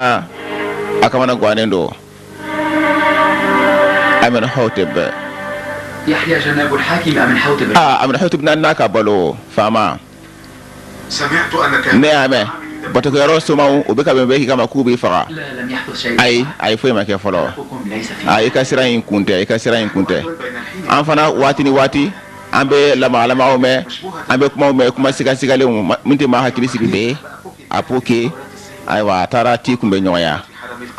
A kamana gannen don. Amenhotep. يحيى جناب الحاكم أمنحوتب. Aa, Amenhotep n'a ka balo, faama. سمعت أنك Ne y'a mɛn, batokɛyɔrɔ somaw, u bɛ ka bɛn k'i kama k'u b'i faga. لا، لم يحدث شيء. Ayi, ayi, foyi ma kɛ fɔlɔ. حكم ليس في A, i ka sira in kun tɛ, i ka sira in kun tɛ. بين الحين An fana, waati ni waati, an bɛ lamagalamaw mɛn, an bɛ kumaw mɛn, kuma sigasigalen min tɛ maa hakili sigi bɛ Apoki. Ayiwa, a taara ti kun bɛ ɲɔgɔnya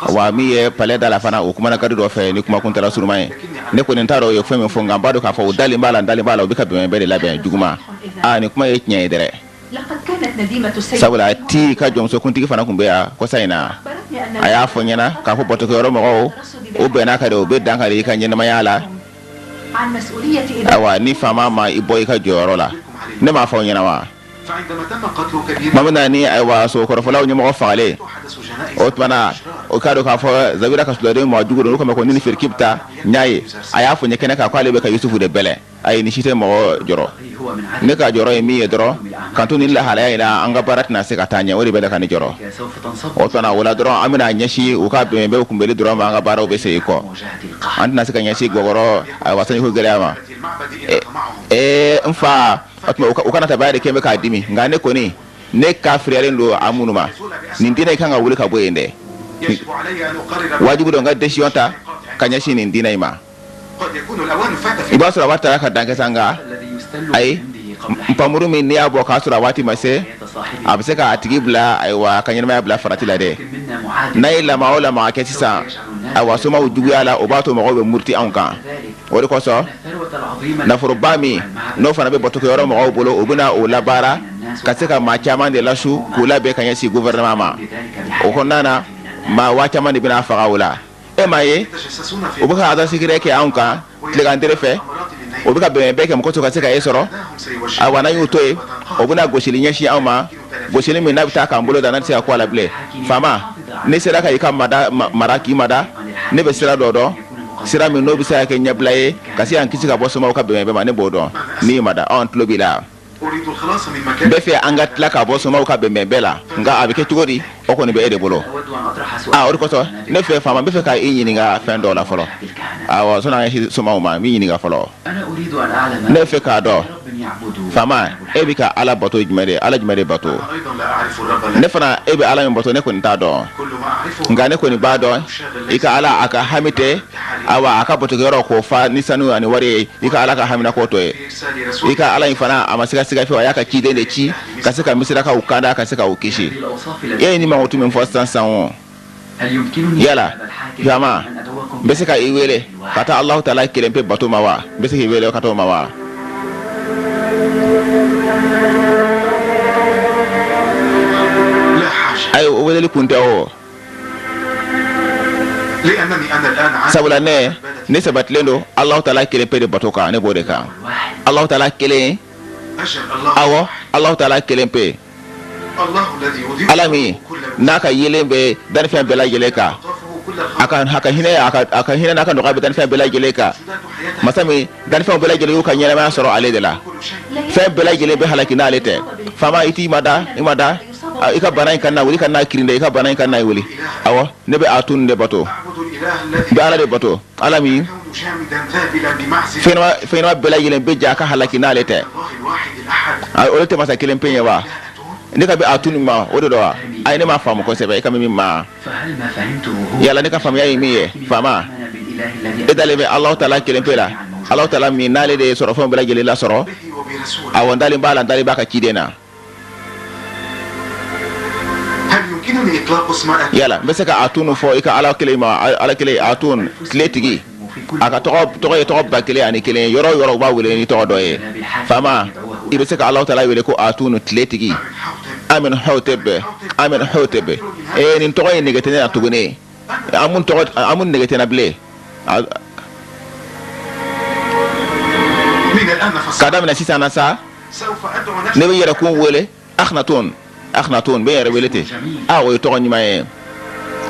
wa min ye palais da la fana, o kumana garde dɔ fɛ ni kuma kuntala suruma ye. Ne kɔni t'a dɔn o ye fɛn min fɔ, nka n b'a dɔn k'a fɔ o dalen b'a la, n dalen b'a la, u bɛ ka bɛnbɛn bɛɛ de labɛn juguma. Aa, nin kuma ye tiɲɛ ye dɛrɛ. لقد كانت نديمة السيد Sabula ti ka jɔnmusokuntigi fana tun bɛ yan kɔsa in na. أخبرتني أن A y'a fɔ n ɲɛna k'a fɔ batokɛyɔrɔ mɔgɔw, o bɛn'a ka de, o bɛ dan ka de i ka ɲɛnamaya la. عن مسؤولية إدارة Ayiwa, ni faama ma i bɔ i ka jɔyɔrɔ la, ne m'a fɔ aw ɲɛna wa? فعندما تم قتل كبير Tuma min na ni, ayiwa, sokɔrɔfɔlaw ɲɛmɔgɔ fagalen, حدث جنائز o tuma na, o k'a dɔn k'a fɔ Zawira ka suladen maa jugu don, olu kama ko ni firiki bɛ taa n y'a ye, a y'a fɔ n ye kɛnɛ kan k'ale bɛ ka Yusufu de bɛlɛn. Ayi, ni si tɛ mɔgɔ jɔrɔ. هو من عدم Ne ka jɔrɔ ye min ye dɔrɔn, kan to ni lahalaya in na, an ka baara tɛna se ka taa ɲɛ, o de bɛ ka ne jɔrɔ. سوف تنصب O tuma na, o la dɔrɔn, an bɛna ɲɛsin u ka bɛnbɛn kunbɛli dɔrɔn ma, an ka baaraw bɛ segin kɔ. مواجهة القحط. An tɛna se ka ɲɛsin gɔgɔrɔ, ayiwa, sanjiko gɛlɛya ma. المعبد إلى طمعهم. Ee, n fa, o tuma u kana tabaya de kɛ bɛ k'a dimi, nka ne kɔni, ne kafiriyalen don a minnu ma, nin diinɛ in kan ka wuli ka bɔ yen dɛ. يجب علي أن أقرر. Wajibi don n ka décision ta ka ɲɛsin nin diinɛ in ma. قد يكون الأوان فات I في b'a sɔrɔ a waati taara ka dan kɛ sa, nka الذي يستل ayi, من عنده قبل npanmuru min n'i y'a bɔ k'a sɔrɔ a waati ma se, حياة صاحبه. a bɛ se k'a tigi bila, ayiwa, ka ɲɛnamaya bila farati la dɛ. منا معادل. N'a ye lama o lama kɛ sisan, ayiwa, somaw juguya la, o b'a to mɔgɔw bɛ muruti anw kan. ذلك O de kosɔn, الثروة العظيمة nafoloba min n'o fana bɛ batokɛyɔrɔ mɔgɔw bolo, u bɛna o labaara ka se ka maa caman de lasu k'u labɛn ka ɲɛsin gouvernement ma. بذلك O kɔnɔna na, maa waa caman de bɛna faga o la. E m'a ye, يتجسسون في u bɛ ka agent secret kɛ anw kan tilegan tere fɛ, الأمراض بالنيل. u bɛ ka bɛnbɛn bɛɛ kɛ mɔgɔ to ka se ka e sɔrɔ. هم سيوجهون Ayiwa, n'an y'u to yen, o bɛna gosili ɲɛsin anw ma, gosili min n'a bɛ taa k'an bolo da, n'a tɛ se ka kɔ a la bilen. Faama, ne sera ka i ka mada mara k'i mada, ne bɛ sira dɔ dɔn, sira min n'o bɛ se ka kɛ ɲɛbila ye ka se k'an kisi ka bɔ somaw ka bɛnbɛn ma. Ne b'o dɔn n'i mada. Anw tulo b'i la. أريد الخلاص من N مكان bɛ fɛ an ka tila ka bɔ somaw ka bɛnbɛn bɛɛ la, nka a bɛ kɛ cogo di, o kɔni bɛ e de bolo. أود أن أطرح سؤال. Aa, o de kosɔn ne fɛ, faama, n bɛ fɛ ka i ɲininka fɛn dɔw la fɔlɔ. الكهنة. Awɔ, sɔnni an ka se somaw ma, n b'i ɲininka fɔlɔ. أنا أريد أن أعلم Ne fɛ k'a dɔn, رب يعبد faama, e bɛ ka ala bato jumɛn de, ala jumɛn de bato? أنا أيضا لا أعرف الرب الذي Ne fana, e bɛ ala min bato, ne kɔni t'a dɔn. كل ما أعرفه Nka ne kɔni b'a dɔn, i ka ala, a ka hami tɛ, awa, a ka batokɛyɔrɔ k'o fa ni sanu ani wari ye. I ka ala ka hamina k'o to ye. في إرسال رسول I ka ala in fana, a ma siga siga fiyewu, a y'a ka ciden de ci ka se ka Misirakaw kanda, ka se k'u kisi. هذه الأوصاف E التي ye ni mankutu min fɔ sisan sisan o, هل يمكنني yala, أبا الحاكم faama, أن أدعوكم n bɛ se ka i wele ka taa Alahu Taala kelen pe bato ma wa? N bɛ se k'i wele ka taa o ma wa? لا حاجة. Ayi, o weleli kun tɛ o. لأنني أنا الآن عارف Sabula ne sabatilen don Alahu Taala kelen pe de bato kan, ne b'o de kan. الواحد. Alahu Taala kelen. أجل، الله. Awɔ, Alahu Taala kelen pe. الله الذي يضيء Ala min كل n'a ka yelen bɛ dannifɛn bɛɛ lajɛlen kan, أطرافه كل الخلق. a ka hinɛ, a ka hinɛ n'a ka nɔgɔya bɛ dannifɛn bɛɛ lajɛlen kan. ذات حياة Masa min dannifɛnw bɛɛ lajɛlen y'u ka ɲɛnamaya sɔrɔ ale de la, كل شيء. fɛn bɛɛ lajɛlen bɛ halaki n'ale tɛ. Faama, i t'i ma da, i ma da, i ka bana in ka na wuli, ka n'a kirin dɛ, i ka bana in ka na wuli. Awɔ, ne bɛ a tun de bato. أعبد الإله الذي N bɛ ala de bato, ala min الكون جامدا ذابلا بمعزل fɛn ɲɛnama bɛɛ lajɛlen bɛ ja a ka halaki n'ale tɛ. الله الواحد الأحد. A, o de tɛ masa kelen pe ye wa? Ne ka bɛ a tun ma, o de don wa? Ayi, ne m'a faamu kosɛbɛ, i ka min ma. فهل ما فهمته هو Yala ne ka faamuya ye min ye, faama, آمن بالإله الذي e dalen bɛ Alahu Taala kelen pe la, Alahu Taala min n'ale de ye sɔrɔ fɛnw bɛɛ lajɛlen lasɔrɔ? به وبرسوله. Awɔ, n dalen b'a la, n dalen b'a ka ciden na. هل يمكنني إطلاق اسم أبي Yala n bɛ se ka a tunu fɔ i ka ala kelen ma, ala kelen, a tun tile tigi, a ka tɔgɔ ye tɔgɔ 1001 ye, yɔrɔ o yɔrɔ u b'a wele ni tɔgɔ dɔ ye. Faama, i bɛ se ka Alahu Taala wele ko a tunu tile tigi? Amenhotep. Amen Hotep, Amen Hotep. Ee, nin tɔgɔ in nege tɛ ne na tuguni. An mun tɔgɔ, an mun nege tɛ na bilen. من الآن Ka فصاعدا. daminɛ sisan na sa, سوف أدعو نفسي ne bɛ yɛrɛ kun wele Akhenaton, Akhenaton, n bɛ n yɛrɛ wele ten. A, o ye tɔgɔ ɲuman ye.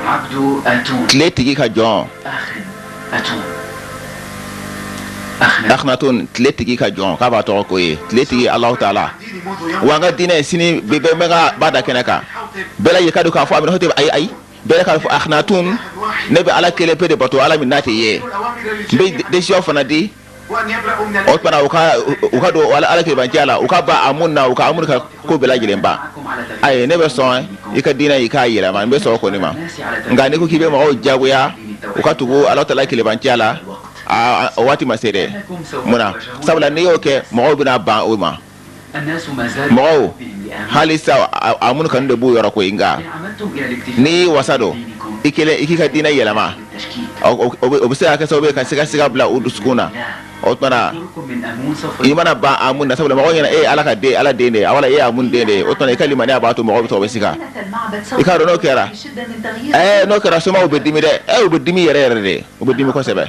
عبد أتون. Tile tigi ka jɔn. أخن أتون أخن. Akhenaton, tile tigi ka jɔn, k'a b'a tɔgɔ k'o ye tile tigi Alahu Taala. ديني منذ يوم Wa n ka diinɛ sini bɛ bɛ n bɛ ka ba da kɛnɛ kan, bɛɛ lajɛlen ka don k'a fɔ Amenhotep. Ayi, ayi. Bɛɛ k'a fɔ Akhnatun, ne bɛ Ala kelen pe de bato, Ala min n'a tɛ ye. N bɛ décision fana di. O tuma u ka don Ala kelenbanciya la, u ka ban Amun na, u ka Amun ka ko bɛɛ lajɛlen ban. Ayi, ne bɛ sɔn i ka diinɛ, i k'a yɛlɛma, n bɛ sɔn o kɔni ma. Nka n'i ko k'i bɛ mɔgɔw jagoya u ka tugu Ala tala kelenbanciya la, aa, o waati ma se dɛ. Munna? Sabula n'i y'o kɛ, mɔgɔw bɛna ban o ma. Mɔgɔw halisa Amun kanu de b'u yɔrɔ koyi. Nka n'i y'i wasa don i kelen, i k'i ka diinɛ yɛlɛma, o bɛ se ka kɛ sababu ye ka siga bila u dusukun na. O tuma na, i mana ban Amun na, sabula mɔgɔw ɲɛna e ye Ala ka den, Ala den de ye, wala e ye Amun den de ye, o tuma i ka limaniya b'a to mɔgɔw bɛ tɔgɔ bɛ siga. I k'a dɔn, n'o kɛra, n'o kɛra, somaw bɛ dimi dɛ. U bɛ dimi yɛrɛ yɛrɛ de, u bɛ dimi kosɛbɛ.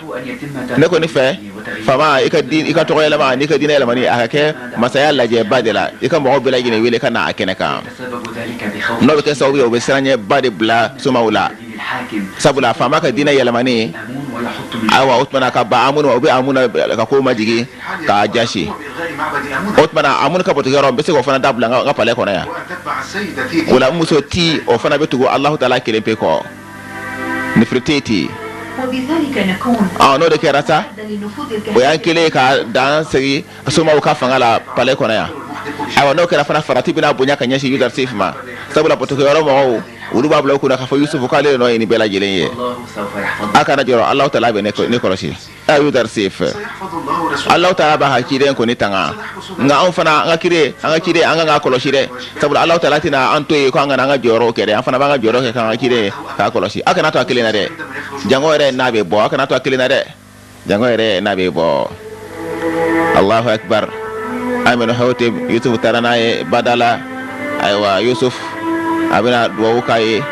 Ne kɔni fɛ, faama, i ka di i ka tɔgɔ yɛlɛma n'i ka diinɛ yɛlɛmani, a ka kɛ masaya lajɛba de la, i ka mɔgɔw bɛɛ lajɛlen wele ka na a kɛnɛ kan. N'o bɛ kɛ sababu ye, o bɛ siranɲɛba de bila somaw la, sabula faama ka diinɛ yɛlɛmani, ayiwa, o tuma ka ban Amun, o bɛ Amun ka ko majigin k'a jasi. O tuma na, Amun ka batokɛyɔrɔ, n bɛ se k'o fana dabila n ka palais kɔnɔ yan. O la, n muso ti, o fana bɛ tugu Alahu taala kelen pe kɔ, Nefertiti. N'o de kɛra sa, o y'an kelen ka dan sigi somaw ka fanga la palais kɔnɔ yan. Ayiwa, n'o kɛra fana, farati bɛna bonya ka ɲɛsin Yudarsif ma, sabula batokɛyɔrɔ mɔgɔw, olu b'a bila u kunna k'a fɔ Yusufu k'ale nɔ ye nin bɛɛ lajɛlen ye. A kana jɔrɔ, Alahu taala bɛ ne kɔlɔsi. A Yudarsif, Alahu taala b'a ka ciden kɔni tanga. Nka anw fana, an ka kire, an ka ciden, an kan k'a kɔlɔsi dɛ, sabula Alahu taala tɛna an to yen ko an kana an ka jɔyɔrɔw kɛ dɛ. An fana b'an ka jɔyɔrɔ kɛ k'an ka ciden k'a kɔlɔsi. A kana to a kelen na dɛ, jango yɛrɛ n'a bɛ bɔ. A kana to a kelen na dɛ, jango yɛrɛ n'a bɛ bɔ. Allahu akbar! Amenhotep Yusuf taara n'a ye bada la. Ayiwa, Yusuf a bɛna dugawu k'a ye.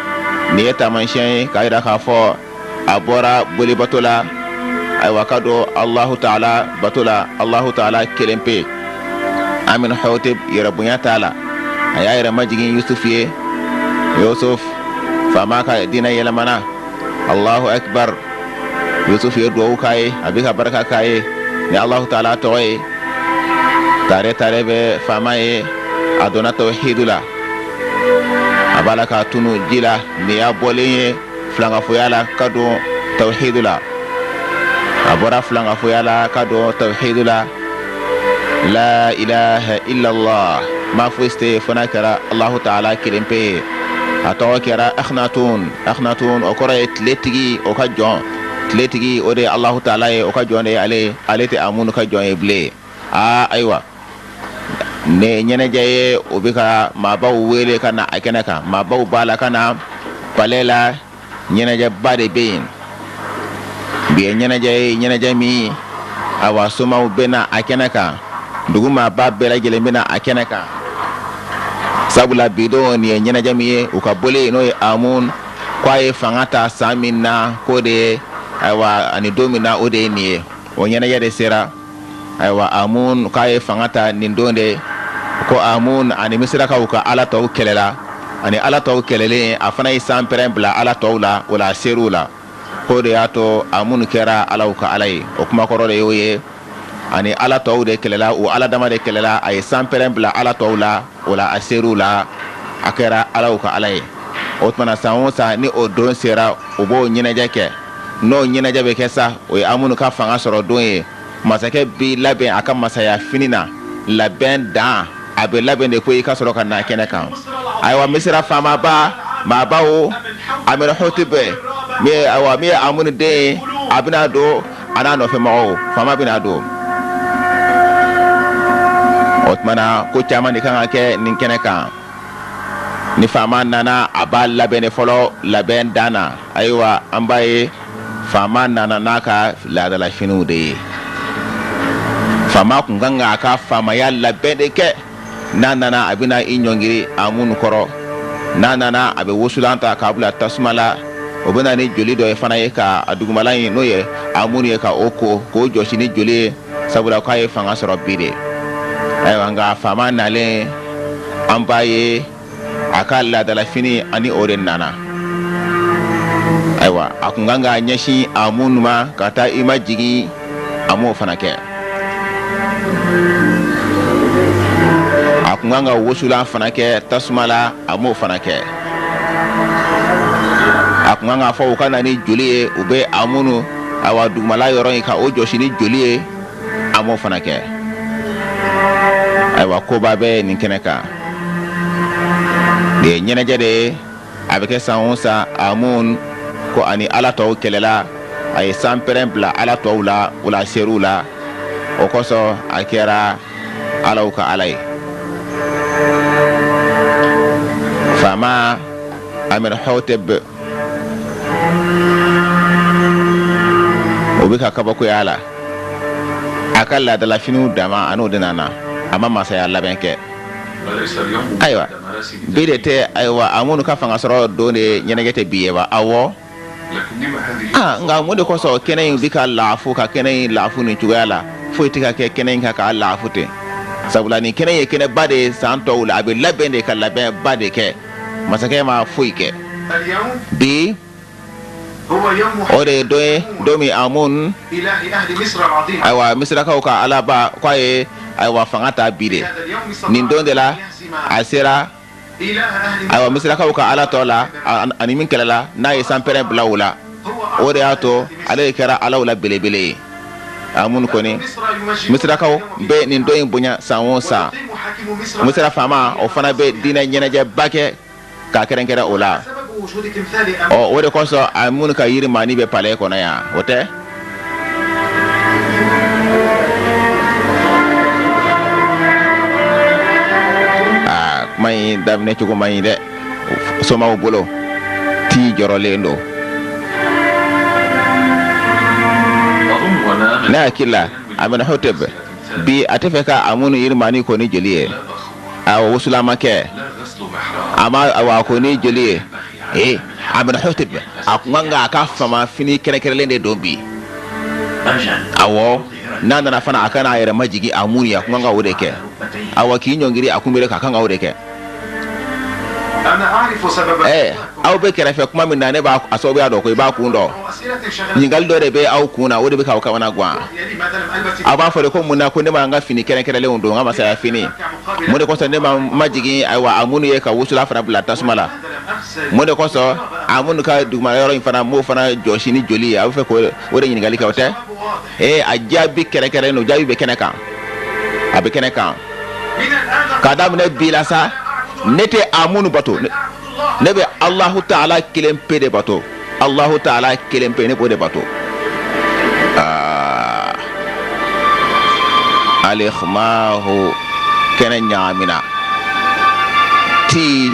Nin ye taamasiyɛn ye k'a jira k'a fɔ a bɔra bolibato la, ayiwa, ka don Allahu taala bato la, Allahu taala kelen pe. Amenhotep yɛrɛ bonya t'a la, a y'a yɛrɛ majigin Yusuf ye. Yusuf, faama ka diinɛ yɛlɛmana. Allahu akbar! Yusuf ye dugawu k'a ye, a bɛ ka barika k'a ye ni Allahu taala tɔgɔ ye. Tare tare bɛ faama ye, a donna tawhidu la, a b'a la k'a tunu ji la. Nin y'a bɔlen ye filankafoya la ka don tawhidu la, a bɔra filankafoya la ka don tawhidu la. La ilaha illallah, ma foyi tɛ yen fo n'a kɛra Allahu taala kelen pe ye. A tɔgɔ kɛra Akhnatun. Akhnatun, o kɔrɔ ye tiletigi, o ka jɔn. Tiletigi, o de ye Allahu taala ye, o ka jɔn de ye ale ye. Ale tɛ Amun ka jɔn ye bilen. Aa, ayiwa, ne ɲɛnajɛ ye, o bɛ ka maabaw wele ka na a kɛnɛ kan. Maabaw b'a la ka na palais la, ɲɛnajɛba de bɛ yen bi. Ye ɲɛnajɛ ye, ɲɛnajɛ min, awa, somaw bɛ na a kɛnɛ kan, dugu maaba bɛɛ lajɛlen bɛ na a kɛnɛ kan, sabula bi don nin ye ɲɛnajɛ min ye, u ka boli n'o ye Amun, ko a ye fanga ta san min na, k'o de ye, ayiwa, ani don min na, o de ye nin ye, o ɲɛnajɛ de sera. Ayiwa, Amun k'a ye fanga ta nin don de, ko Amun ani Misirakaw ka ala tɔw kɛlɛla, ani ala tɔw kɛlɛlen, a fana ye sanpɛrɛn bila ala tɔw la, o la a ser'u la, k'o de y'a to Amun kɛra alaw ka ala ye. O kuma kɔrɔ de y'o ye. Ani ala tɔw de kɛlɛla, o ala dama de kɛlɛla, a ye sanpɛrɛn bila ala tɔw la, o la a ser'u la, a kɛra alaw ka ala ye. O tuma na, san o san ni o don sera, o b'o ɲɛnajɛ kɛ. N'o ɲɛnajɛ bɛ kɛ sa, o ye Amun ka fanga sɔrɔ don ye. Masakɛ b'i labɛn a ka masaya fini na, labɛn dan, a bɛ labɛn de ko i ka sɔrɔ ka na kɛnɛ kan. Ayiwa, Misira faamaba maabaw, Amenhotep min ye, ayiwa, min ye Amun den ye, a bɛna don a n'a nɔfɛ mɔgɔw, faama bɛna don. O tuma na, ko caman de kan ka kɛ nin kɛnɛ kan. Ni faama nana, a b'a labɛn de fɔlɔ, labɛn dan na. Ayiwa, an b'a ye faama nana n'a ka laadalafiniw de ye. Faama kun kan k'a ka faamaya labɛn de kɛ. N'a nana, a bɛna i ɲɔngiri Amun kɔrɔ. N'a nana, a bɛ wusulan ta k'a bila tasuma la, o bɛ na ni joli dɔ ye fana ye, ka a dugumala in, n'o ye Amun ye, ka o ko k'o jɔsi ni joli ye, sabula k'a ye fanga sɔrɔ bi de. Ayiwa, nka faama nalen, an b'a ye a ka laadalafini ani o de nana. Ayiwa, a kun kan k'a ɲɛsin Amun ma ka taa i ma jigin, a m'o fana kɛ. A kun kan ka wusulan fana kɛ tasuma la, a m'o fana kɛ. kun kan k'a fɔ u ka na ni joli ye, u bɛ Amunu awa dugumala yɔrɔ in ka o jɔsi ni joli ye, a m'o fana kɛ. Ayiwa, koba bɛ nin kɛnɛ kan. Nin ye ɲɛnajɛ de ye, a bɛ kɛ san o san. Amun ko ani ala tɔw kɛlɛla, a ye sanpɛrɛn bila ala tɔw la, o la ser'u la, o kosɔn a kɛra alaw ka ala ye. Faama Amenhotep o bɛ ka kabakoya la, a ka laadalafiniw dama a n'o de nana, a ma masaya labɛn kɛ. Ayiwa, bi de tɛ, ayiwa, Amunu ka fanga sɔrɔ don de ɲɛnajɛ tɛ bi ye wa? Awɔ. Aa, nka mun de kosɔn kɛnɛ in bɛ ka laafu, ka kɛnɛ in laafu nin cogoya la? Foyi tɛ ka kɛ kɛnɛ in kan k'a laafu ten, sabula nin kɛnɛ ye kɛnɛba de ye. San tɔw la, a bɛ labɛn de, ka labɛnba de kɛ. Masakɛ ma foyi kɛ bi. O de ye don ye, don min Amun, ayiwa, Misirakaw ka alaba, k'a ye, ayiwa, fanga ta bi de. Nin don de la a sera, ayiwa, Misirakaw ka ala tɔ la ani min kɛlɛla n'a ye sanpɛrɛn bila o la, o de y'a to ale de kɛra alaw la belebele ye. Amun kɔni, Misirakaw bɛ nin don in bonya san o san. Misira faama, o fana bɛ diinɛ ɲɛnajɛba kɛ k'a kɛrɛnkɛrɛn o la. Ɔ, o de kosɔn Amun ka yiri maani bɛ palais kɔnɔ yan, o tɛ? Aa, kuma in daminɛ cogo man ɲi dɛ somaw bolo. Ti jɔrɔlen don. Ne hakili la, Amenhotep bi a tɛ fɛ ka Amunu yirimani ko ni joli ye. A wusula ma kɛ, a ma, awa, ko ni joli ye. Ee, Amenhotep a kun kan k'a ka fama fini kɛrɛnkɛrɛnlen de don bi. Awɔ, n'a nana fana, a kana a yɛrɛ majigin Amun ye. A kun kan ka o de kɛ, awa, k'i ɲɔngiri a kunbere kan, a kan ka o de kɛ. Ɛɛ, aw bɛ kɛrɛfɛ kuma min na, ne b'a a sababuya dɔn ko i b'a kun dɔn. Ɲininkali dɔ de bɛ aw kun na, o de bɛ k'aw kamana gan. Aw b'a fɔ de ko mun na ko ne ma n ka fini kɛrɛnkɛrɛnlenw don, n ka masaya fini? Mun de kosɔn ne ma majigin, ayiwa, Amunu ye ka wusula fana bila tasuma la? Mun de kosɔn Amunu ka duguma yɔrɔ in fana, m'o fana jɔsi ni joli ye? A bɛ fɛ k'o o de ɲininkali kɛ, o tɛ? Ee, a jaabi kɛrɛnkɛrɛnnen don, jaabi bɛ kɛnɛ kan, a bɛ kɛnɛ kan. K'a daminɛ bi la sa, ne tɛ Amunu bato, ne bɛ Alahu Taala kelen pe de bato. Alahu Taala kelen pe, ne b'o de bato. Aa, alikhmahu, kɛnɛ ɲagamina ti.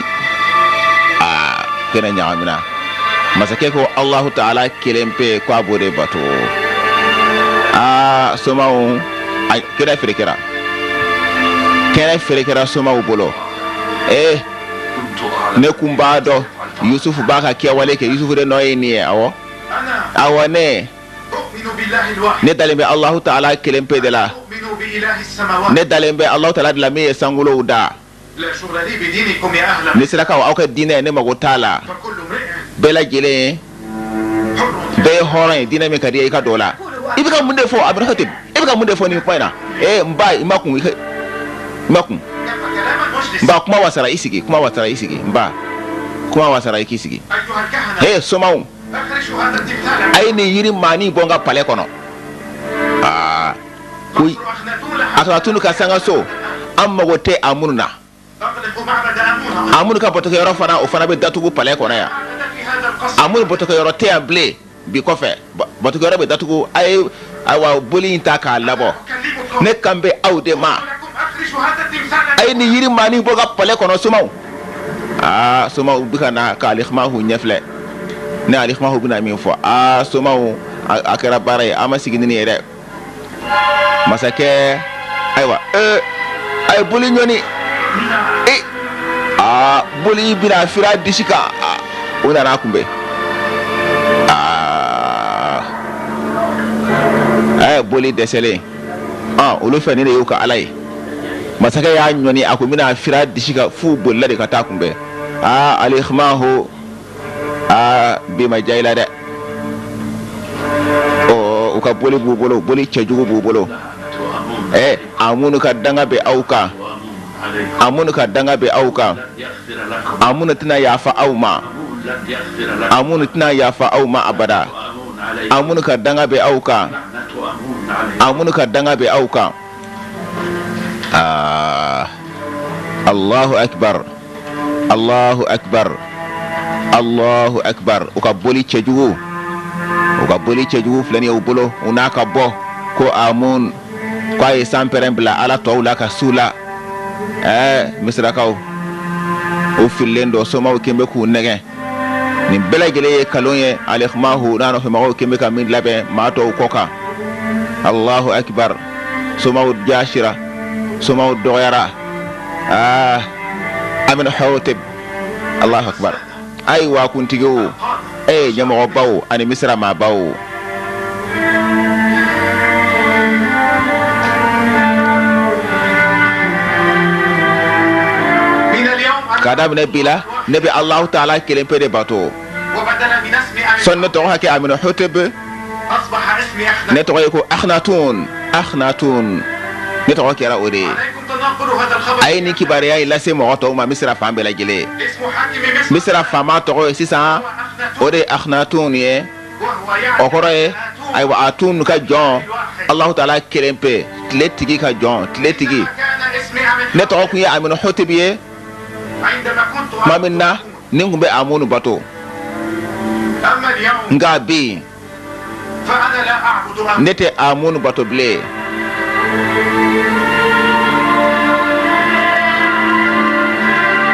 Aa, kɛnɛ ɲagamina. Masakɛ ko Alahu Taala kelen pe, ko a b'o de bato. Aa, somaw, kɛnɛ ferekera, kɛnɛ ferekera somaw bolo. Ee, ne kun b'a dɔn Yusufu b'a ka kɛwale kɛ. Yusufu de nɔ ye nin ye. Awɔ, awɔ, ne dalen bɛ Alahu Taala kelen pe de la. Ne dalen bɛ Alahu Taala de la, min ye sankolow da. Misirakaw, aw ka diinɛ, ne mago t'a la. Bɛɛ lajɛlen, bɛɛ ye hɔrɔn ye. Diinɛ min ka di ye, i ka don o la. I bɛ ka mun de fɔ, Amenhotep? I bɛ ka mun de fɔ nin kuma in na? Ee, n ba, i ma kun, i ma kun. N ba, kuma wasara, i sigi. Kuma wasara, i sigi. N ba, kuma wasara, i k'i sigi. Ee, somaw, a ye nin yiri maani bɔ n ka palais kɔnɔ. Aa, ko Akhenaton ka sangaso, an mago tɛ a minnu na. Amunu ka batokɛyɔrɔ fana, o fana bɛ datugu palais kɔnɔ yan. Amunu batokɛyɔrɔ tɛ yan bilen bi kɔfɛ, batokɛyɔrɔ bɛ datugu. A ye, ayiwa, boli in ta k'a labɔ. Ne kan bɛ aw de ma. A ye nin yiri maani bɔ ka palais kɔnɔ, somaw. Aa, somaw bɛ ka na ka Alikimahu ɲɛfilɛ ne. Alikimahu bɛna min fɔ? Aa, somaw, a kɛra baara ye. An ma sigi ni nin ye dɛ. Masakɛ, ayiwa, ee, a ye boli ɲɔni. Ee, aa, boli bɛna fira disi kan. O nana a kunbɛn. Aa, a ye boli dɛsɛlen. Ɔ, olu fɛ nin de y'u ka ala ye. Masakɛ y'a ɲɔni, a ko n bɛna fira disi kan, f'u bolila de ka taa kunbɛn. Aa, Alikimahu, aa, bi ma diya i la dɛ. Ɔ, u ka boli b'u bolo, boli cɛjugu b'u bolo. Ɛ, Amunu ka danga bɛ aw kan, Amunu ka danga bɛ aw kan. Amunu tɛna yafa aw ma. Amunu tɛna yafa aw ma abada. Amunu ka danga bɛ aw kan. Amunu ka danga bɛ aw kan. Aa, Allahu akbar, Allahu akbar, Allahu akbar. U ka boli cɛjugu, u ka boli cɛjugu filɛ nin ye u bolo, u n'a ka bɔ ko Amun ko a ye sanpɛrɛn bila ala tɔw la ka su la. Ɛɛ, Misirakaw, u fililen don, somaw kɛn bɛ k'u nɛgɛn. Nin bɛɛ lajɛlen ye kalon ye. Alikumahu n'a nɔfɛmɔgɔw kɛn bɛ ka min labɛn maa tɔw kɔ kan. Allahu akbar, somaw jaasira, somaw dɔgɔyara. Aa, Amenhotep, Allahu akbar. Ayiwa kuntigiw, e ɲɛmɔgɔbaw ani Misira maabaw, k'a daminɛ bi la, ne bɛ Alahu taala kelen pe de bato. Sɔnni ne tɔgɔ ka kɛ Amenhotep, ne tɔgɔ ye ko Akhnatun. Akhnatun, ne tɔgɔ kɛra o de ye. A ye nin kibaruya in lase mɔgɔ tɔw ma Misira fan bɛɛ lajɛlen. Misira faama tɔgɔ ye sisan, o de ye Akhnatun ye. O kɔrɔ ye, ayiwa, Atun ka jɔn, Alahu taala kelen pe, tile tigi ka jɔn, tile tigi. Ne tɔgɔ kun ye Amenhotep ye tuma min na ni n kun bɛ Amunu bato. Nka bi, ne tɛ Amunu bato bilen.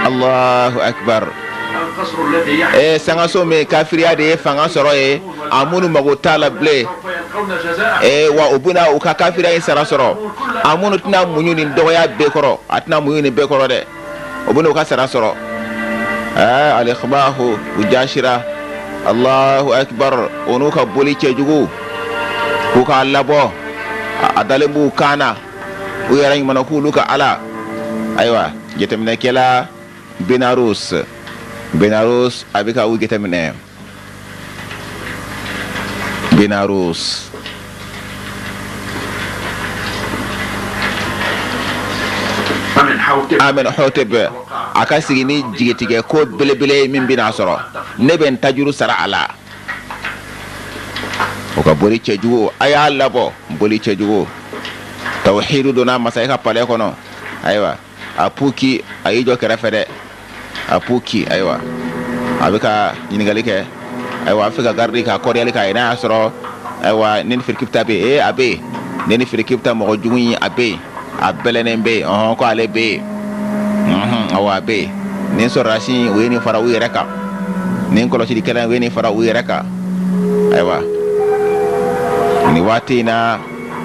Allahu akbar. Sangaso min kafiriya de ye fanga sɔrɔ ye, Amunu mago t'a la bilen. Wa u bɛna u ka kafiriya in sara sɔrɔ. Amunu tɛna muɲu nin dɔgɔya bɛɛ kɔrɔ, a tɛna muɲu nin bɛɛ kɔrɔ dɛ. O bɛna u ka sara sɔrɔ. Alikumahu, u jaasira. Allahu akbar. O n'u ka boli cɛjugu k'u k'a labɔ, a dalen b'u kan na, u yɛrɛ ɲuman k'olu ka ala. Ayiwa, jateminɛkɛla Benarus, Benarus a bɛ ka u jateminɛ. Benarus, Amenhotep a ka sigi ni jigitigɛ ko belebele ye min bɛna sɔrɔ, ne bɛ n tajuru sara a la. O ka boli cɛjugu, a y'a labɔ boli cɛjugu. Tawhidu donna masakɛ ka palais kɔnɔ. Ayiwa, Apuki a y'i jɔ kɛrɛfɛ dɛ. Apuki, ayiwa, a bɛ ka ɲininkali kɛ. Ayiwa, a bɛ fɛ ka garidi ka kɔrɔyali k'a ye n'a y'a sɔrɔ, ayiwa, ne ni Firikibita bɛ yen. Ee, a bɛ yen. Ne ni Firikibita mɔgɔ jugu in, a bɛ yen, a bɛlɛnnen bɛ yen. Ɔhɔn, ko ale bɛ yen. Awɔ, a bɛ yen. Nin sɔrɔdasi, u ye nin fara u yɛrɛ kan. Nin kɔlɔsilikɛla, u ye nin fara u yɛrɛ kan. Ayiwa, nin waati in na,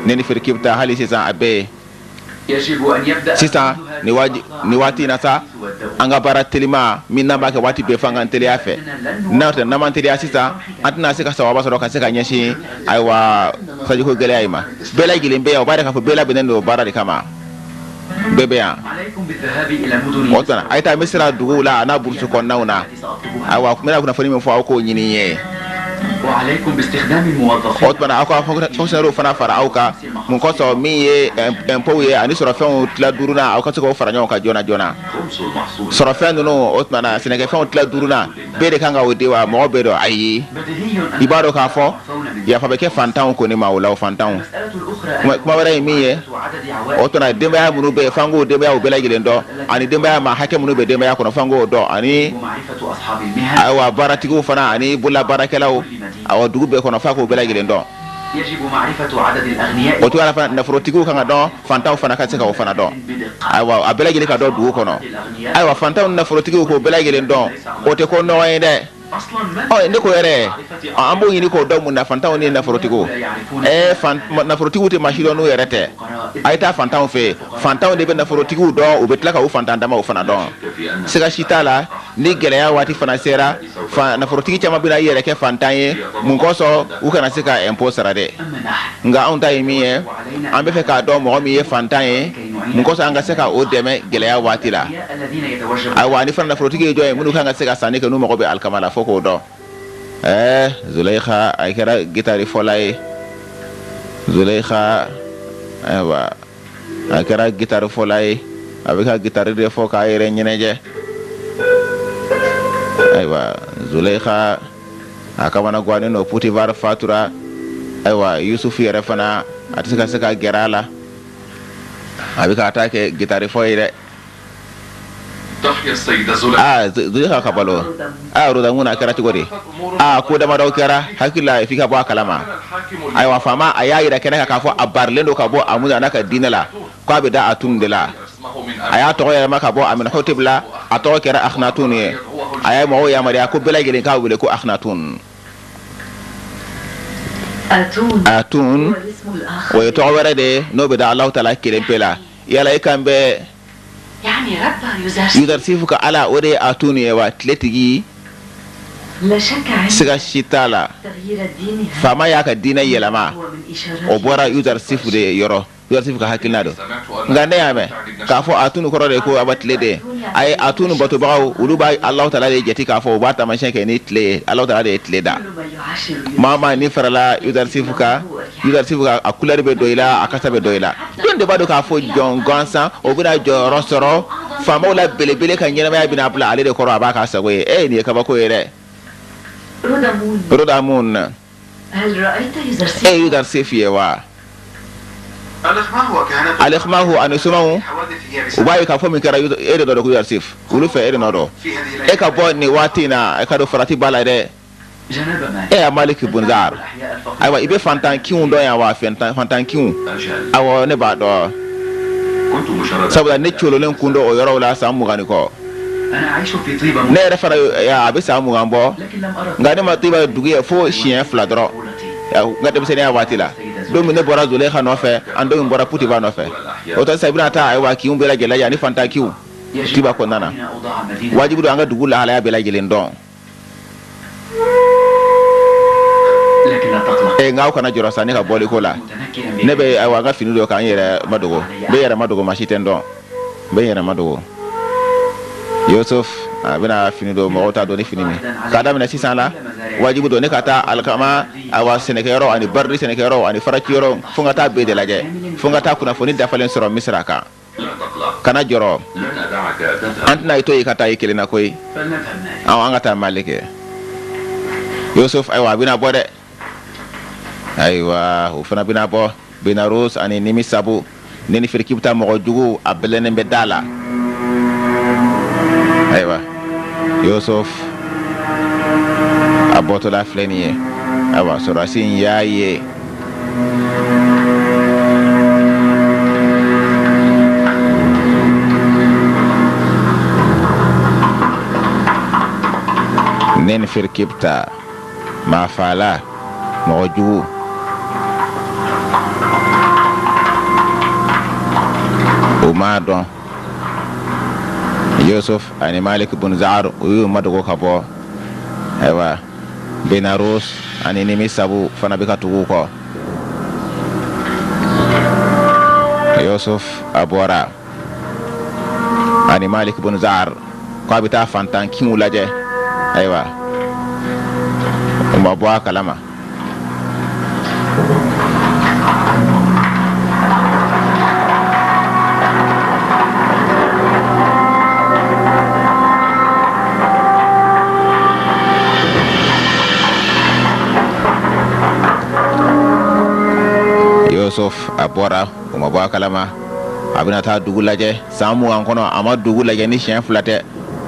ne ni Firikibita hali sisan a bɛ yen. Sisan nin waati in na sa, an ka baara telima min n'an b'a kɛ waati bɛɛ, f'an k'an teliya fɛ. N'a tɛ, n'an m'an teliya sisan, an tɛna se ka sawaba sɔrɔ ka se ka ɲɛsin, ayiwa, sanjiko gɛlɛya in ma. Bɛɛ lajɛlen bɛ yan, o b'a yira k'a fɔ bɛɛ labɛnnen don baara de kama. Bɛɛ bɛ yan. O tuma, a ye taa Misira duguw la a n'a burusi kɔnɔnaw na. Ayiwa, n bɛna kunnafoni min fɔ, aw k'o ɲini n ye. O tuma, aw ka fonctionnaires fana fara aw kan. Mun kosɔn? Min ye impôts ye ani sɔrɔfɛnw tila duurunan, aw ka se k'o fara ɲɔgɔn kan joona joona. Sɔrɔfɛn ninnu, o tuma na, sɛnɛkɛfɛnw tila duurunan, bɛɛ de kan ka o di wa? Mɔgɔ bɛɛ dɔn? Ayi, i b'a dɔn k'a fɔ yafa bɛ kɛ fantanw kɔni ma o la, o fantanw. Kuma wɛrɛ ye min ye, o tuma, denbaya minnu bɛ yen, f'an k'o denbayaw bɛɛ lajɛlen dɔn, ani denbaya ma hakɛ minnu bɛ denbaya kɔnɔ, f'an k'o dɔn, ani ayiwa, baaratigiw fana ani bolola baarakɛlaw, awa, dugu bɛɛ kɔnɔ, f'a k'o bɛɛ lajɛlen dɔn. O cogoya la fana, nafolotigiw kan ka dɔn, fantanw fana ka se ka o fana dɔn. Ayiwa, a bɛɛ lajɛlen ka dɔn dugu kɔnɔ. Ayiwa, fantanw ni nafolotigiw, k'o bɛɛ lajɛlen dɔn, o tɛ ko nɔgɔ ye dɛ. Ɔ, ne ko yɛrɛ, an b'o ɲini k'o dɔn mun na, fantanw ni nafolotigiw? Ɛɛ, nafolotigiw tɛ maa si dɔn n'u yɛrɛ tɛ. A ye taa fantanw fɛ yen, fantanw de bɛ nafolotigiw dɔn, u bɛ tila ka u fantan damaw fana dɔn. Siga si t'a la, ni gɛlɛya waati fana sera, fa nafolotigi caman bɛna i yɛrɛ kɛ fantan ye. Mun kosɔn? U kana se ka impôt sara dɛ. Nka anw ta ye min ye, an bɛ fɛ k'a dɔn mɔgɔ min ye fantan ye. Mun kosɔn? An ka se ka o dɛmɛ gɛlɛya waati la. Ayiwa, ani fana nafolotigi ye jɔn ye minnu kan ka se ka sanni kɛ n'u mago bɛ alikama la, fo k'o dɔn. Ɛɛ, Zuleyika, a kɛra gitari fɔla ye. Zuleyika, ayiwa, a kɛra gitari fɔla ye. A bɛ ka gitari de fɔ k'a yɛrɛ ɲɛnajɛ. Ayiwa. Zuleyika a kamana gannen don, Putifar fatura. Ayiwa, Yusufu yɛrɛ fana, a tɛ se ka gɛrɛ a la, a bɛ ka taa kɛ gitari fɔ ye dɛ. Aa, Zuleyika ka balo. Aa, Rodamun, a kɛra cogo di? Aa, ko damadɔ kɛra, hakili la f'i ka bɔ a kalama. Ayiwa, faama a y'a yira kɛnɛ kan k'a fɔ a barilen don ka bɔ Amun n'a ka diinɛ la, k'a bɛ da Atun de la. A y'a tɔgɔ yɛlɛma ka bɔ Amenhotep la, a tɔgɔ kɛra Akhnatun ye. A ye mɔgɔw yamaruya ko bɛɛ lajɛlen k'a wele ko Akhnatun. Atun, o ye tɔgɔ wɛrɛ de ye n'o bɛ da Alahu Taala kelen pe la. Yala e kan bɛ Yuzarsif ka Ala, o de ye Atun ye wa, tiletigi? Siga si t'a la, faama y'a ka diinɛ yɛlɛma, o bɔra Yuzarsif de yɔrɔ, Yuzarsif ka hakilina don. Nka ne y'a mɛn k'a fɔ Atun kɔrɔ de ye ko aba tile de a ye. Atun batobagaw, olu b'a Alahu Taala de jate k'a fɔ u b'a taamasiyɛn kɛ ni tile ye. Alahu Taala de ye tile da. Maa maa ni farala Yuzarsif kan, Yuzarsif ka a couleur bɛ don i la, a kasa bɛ don i la. Jɔn de b'a dɔn k'a fɔ jɔn gansan o bɛna jɔyɔrɔ sɔrɔ faamaw la belebele ka ɲɛnamaya bɛna bila ale de kɔrɔ, a b'a k'a sago ye? E, nin ye kabako ye dɛ. Rodamun, e ye Yuzarsif ye wa? Alikhmahu ani somaw, u b'a ye k'a fɔ min kɛra, e de nɔ don ko Yuzarsif, olu fɛ e de nɔ don. E ka bɔ nin waati in na, e ka don farati b'a la dɛ. E ya Malik Bunzar, ayiwa, i bɛ fantan kinw dɔn yan wa? Fantan kinw, awɔ, ne b'a dɔn, sabula ne cololen kun don o yɔrɔw la san 20 ni kɔ. Ne yɛrɛ fana, a bɛ san 20 bɔ, nka ne ma Tiba dugu ye fo siɲɛ fila dɔrɔn n ka denmisɛnninya waati la, don min ne bɔra Zuleyika nɔfɛ ani don min bɔra Putifa nɔfɛ. O tɛ sisan i bɛna taa, ayiwa, kinw bɛɛ lajɛlen lajɛ ani fantan kinw Tiba kɔnɔna na. Wajibi don an ka dugu lahalaya bɛɛ lajɛlen dɔn. Ee, nka aw kana jɔrɔ sa ne ka bɔli ko la. Ne bɛ, ayiwa, an ka fini don k'an yɛrɛ madogo. N bɛ yɛrɛ madogo, maa si tɛ n dɔn, n bɛ n yɛrɛ madogo. Yusuf a bɛna fini don, mɔgɔw t'a dɔn ni fini min. K'a daminɛ sisan la, wajibi don ne ka taa alikama, awa, sɛnɛkɛyɔrɔ ani barili sɛnɛkɛyɔrɔ ani faraciyɔrɔ, fo n ka taa bɛɛ de lajɛ, fo n ka taa kunnafoni dafalen sɔrɔ Misira kan. Kana jɔrɔ, an tɛna i to yen ka taa i kelen na koyi. Awɔ, an ka taa, Malik. Yusuf, ayiwa, a bɛna bɔ dɛ. Ayiwa, o fana bɛna bɔ. Benarus ani Nimi Sabu ne ni Firikibita mɔgɔ jugu, a bɛlɛnnen bɛ da la. Ayiwa, Yusuf a bɔtɔla filɛ nin ye. Ayiwa, sɔrɔdasi in y'a ye. Ne ni Firikibita maafala mɔgɔ jugu. O m'a dɔn Yusuf ani Malik bun Zaar, u y'u madogo ka bɔ. Ayiwa, Benarus ani Nimi Sabu fana bɛ ka tugu u kɔ. Yusuf a bɔra ani Malik bun Zaar ko a bɛ taa fantan kinw lajɛ. Ayiwa, u ma bɔ a kalama. Yusuf a bɔra, u ma bɔ a kalama. A bɛna taa dugu lajɛ. San 20 kɔnɔ, a ma dugu lajɛ ni siɲɛ fila tɛ,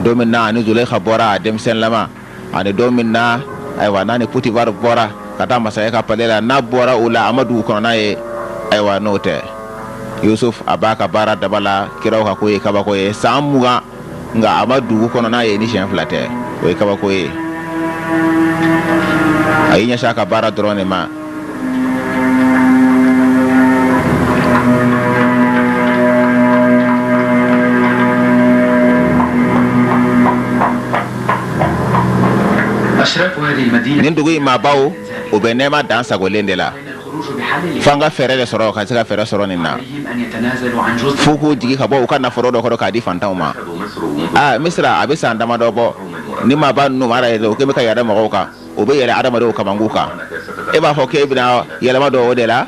don min na ani Zuleyika bɔra a denmisɛnlama, ani don min na, ayiwa, n'a ni Potifar bɔra ka taa masakɛ ka palais la. N'a bɔra o la, a ma dugu kɔnɔna ye. Ayiwa, n'o tɛ, Yusuf a b'a ka baara daba la. Kiraw ka ko ye kabako ye. San 20, nka a ma dugu kɔnɔna ye ni siɲɛ fila tɛ, o ye kabako ye. A y'i ɲɛsin a ka baara dɔrɔn de ma. Nin dugu in maabaw, o bɛ nɛɛma dan sagolen de la. Fo an ka fɛɛrɛ de sɔrɔ ka se ka fɛɛrɛ sɔrɔ nin na, f'u k'u jigi ka bɔ u ka nafolo dɔ kɔrɔ k'a di fantanw ma. Aa, Misira, a bɛ san damadɔ bɔ ni maaba ninnu mara yɛrɛ, o kɛlen bɛ ka yɛlɛ mɔgɔw kan, o bɛ yɛlɛ adamadenw kamankun kan. E b'a fɔ k'e bɛna yɛlɛma don o de la?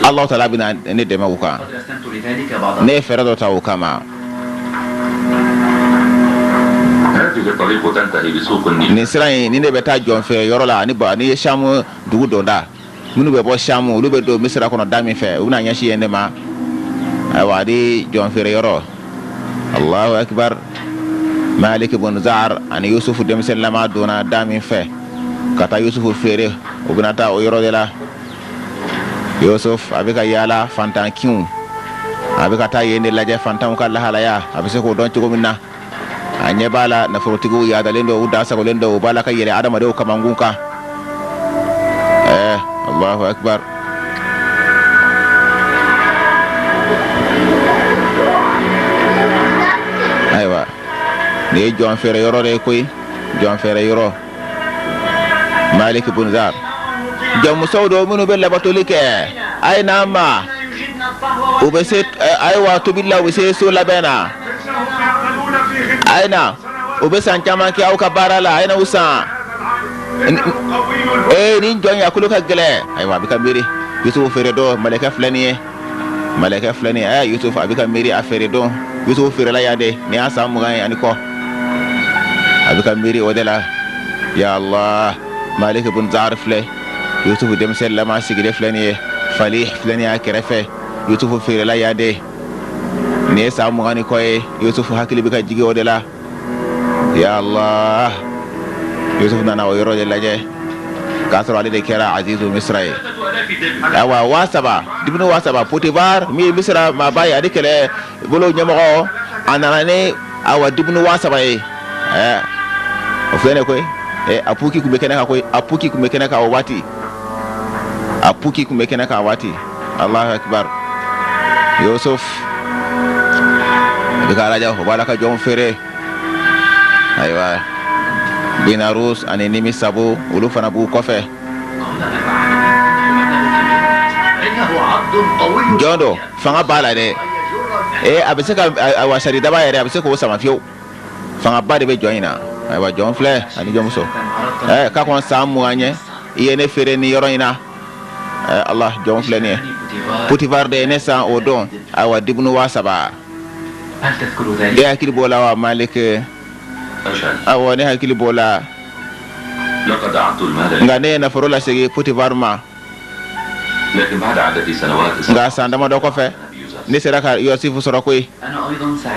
Alahu Taala bɛna ne dɛmɛ o kan. Ne ye fɛɛrɛ dɔ ta o kama. Nin sira in nin de bɛ taa jɔn feere yɔrɔ la ani ani samu dugu donda. Minnu bɛ bɔ samu, olu bɛ don Misira kɔnɔ da min fɛ, u bɛna ɲɛsin yen de ma. Ayiwa, ani jɔn feere yɔrɔ. Allahu akbar! Malik bun Zar ani Yusufu denmisɛnninlama donna da min fɛ ka taa Yusufu feere, u bɛna taa o yɔrɔ de la. Yusuf a bɛ ka yaala fantan kinw, a bɛ ka taa yen de lajɛ, fantanw ka lahalaya, a bɛ se k'o dɔn cogo min na. A ɲɛ b'a la, nafolotigiw yaadalen don, u da sagolen don, u b'a la ka yɛlɛ adamadenw kamankun kan. Allahu akbar! Ayiwa, nin ye jɔn feere yɔrɔ de ye koyi, jɔn feere yɔrɔ. Malik bun Zar, jɔnmusow don minnu bɛ labatoli kɛ. A ye n'an ma, u bɛ se, ayiwa, tobili la, u bɛ se so labɛn na. A ye na, u bɛ san caman kɛ aw ka baara la. A ye na u san. Ee, nin jɔn ya kolo ka gɛlɛn. Ayiwa, a bɛ ka miiri Yusufu feere don. Malɛkɛ filɛ nin ye, malɛkɛ filɛ nin ye. Yusuf a bɛ ka miiri a feere don. Yusuf feerela yan de, nin y'a san 20 ye ani kɔ. A bɛ ka miiri o de la. Ya Allah! Malik bun Zar filɛ, Yusuf denmisɛnninlama sigilen filɛ nin ye, Fali filɛ nin ye a kɛrɛfɛ. Yusuf feerela yan de, nin ye san 20 ni kɔ ye. Yusuf hakili bɛ ka jigin o de la. Ya Allah! Yusuf nana o yɔrɔ de lajɛ k'a sɔrɔ ale de kɛra Azizu Misira ye. Ayiwa, 3000 dibini, 3000. Potifar min ye Misira maaba ye ani kɛlɛ bolo ɲɛmɔgɔ, a nana ni, awa, dibini 3000 ye. O filɛ nin ye koyi. A puki tun bɛ kɛnɛ kan koyi, a puki tun bɛ kɛnɛ kan o waati, a puki tun bɛ kɛnɛ kan o waati. Allahu akbar! Yusuf a bɛ ka lajɛ, o b'a la ka jɔnw feere. Ayiwa, Binarus ani Nimi Sabu, olu fana b'u kɔfɛ. Jɔn don, fanga b'a la dɛ. A bɛ se ka, ayiwa, saridaba yɛrɛ, a bɛ se k'o sama fiyewu. Fangaba de bɛ jɔn in na. Ayiwa, jɔn filɛ ani jɔnmuso. K'a kɔn san 20 ɲɛ, i ye ne feere nin yɔrɔ in na. Ala, jɔn filɛ nin ye. Potifar de ye ne san o don, ayiwa, dibunu 3000. E hakili b'o la wa, Malik? Awɔ, ne hakili b'o la, nka ne ye nafolo lasegin Potifar ma. Nka san damadɔ kɔfɛ, ne sera ka Yusufu sɔrɔ koyi.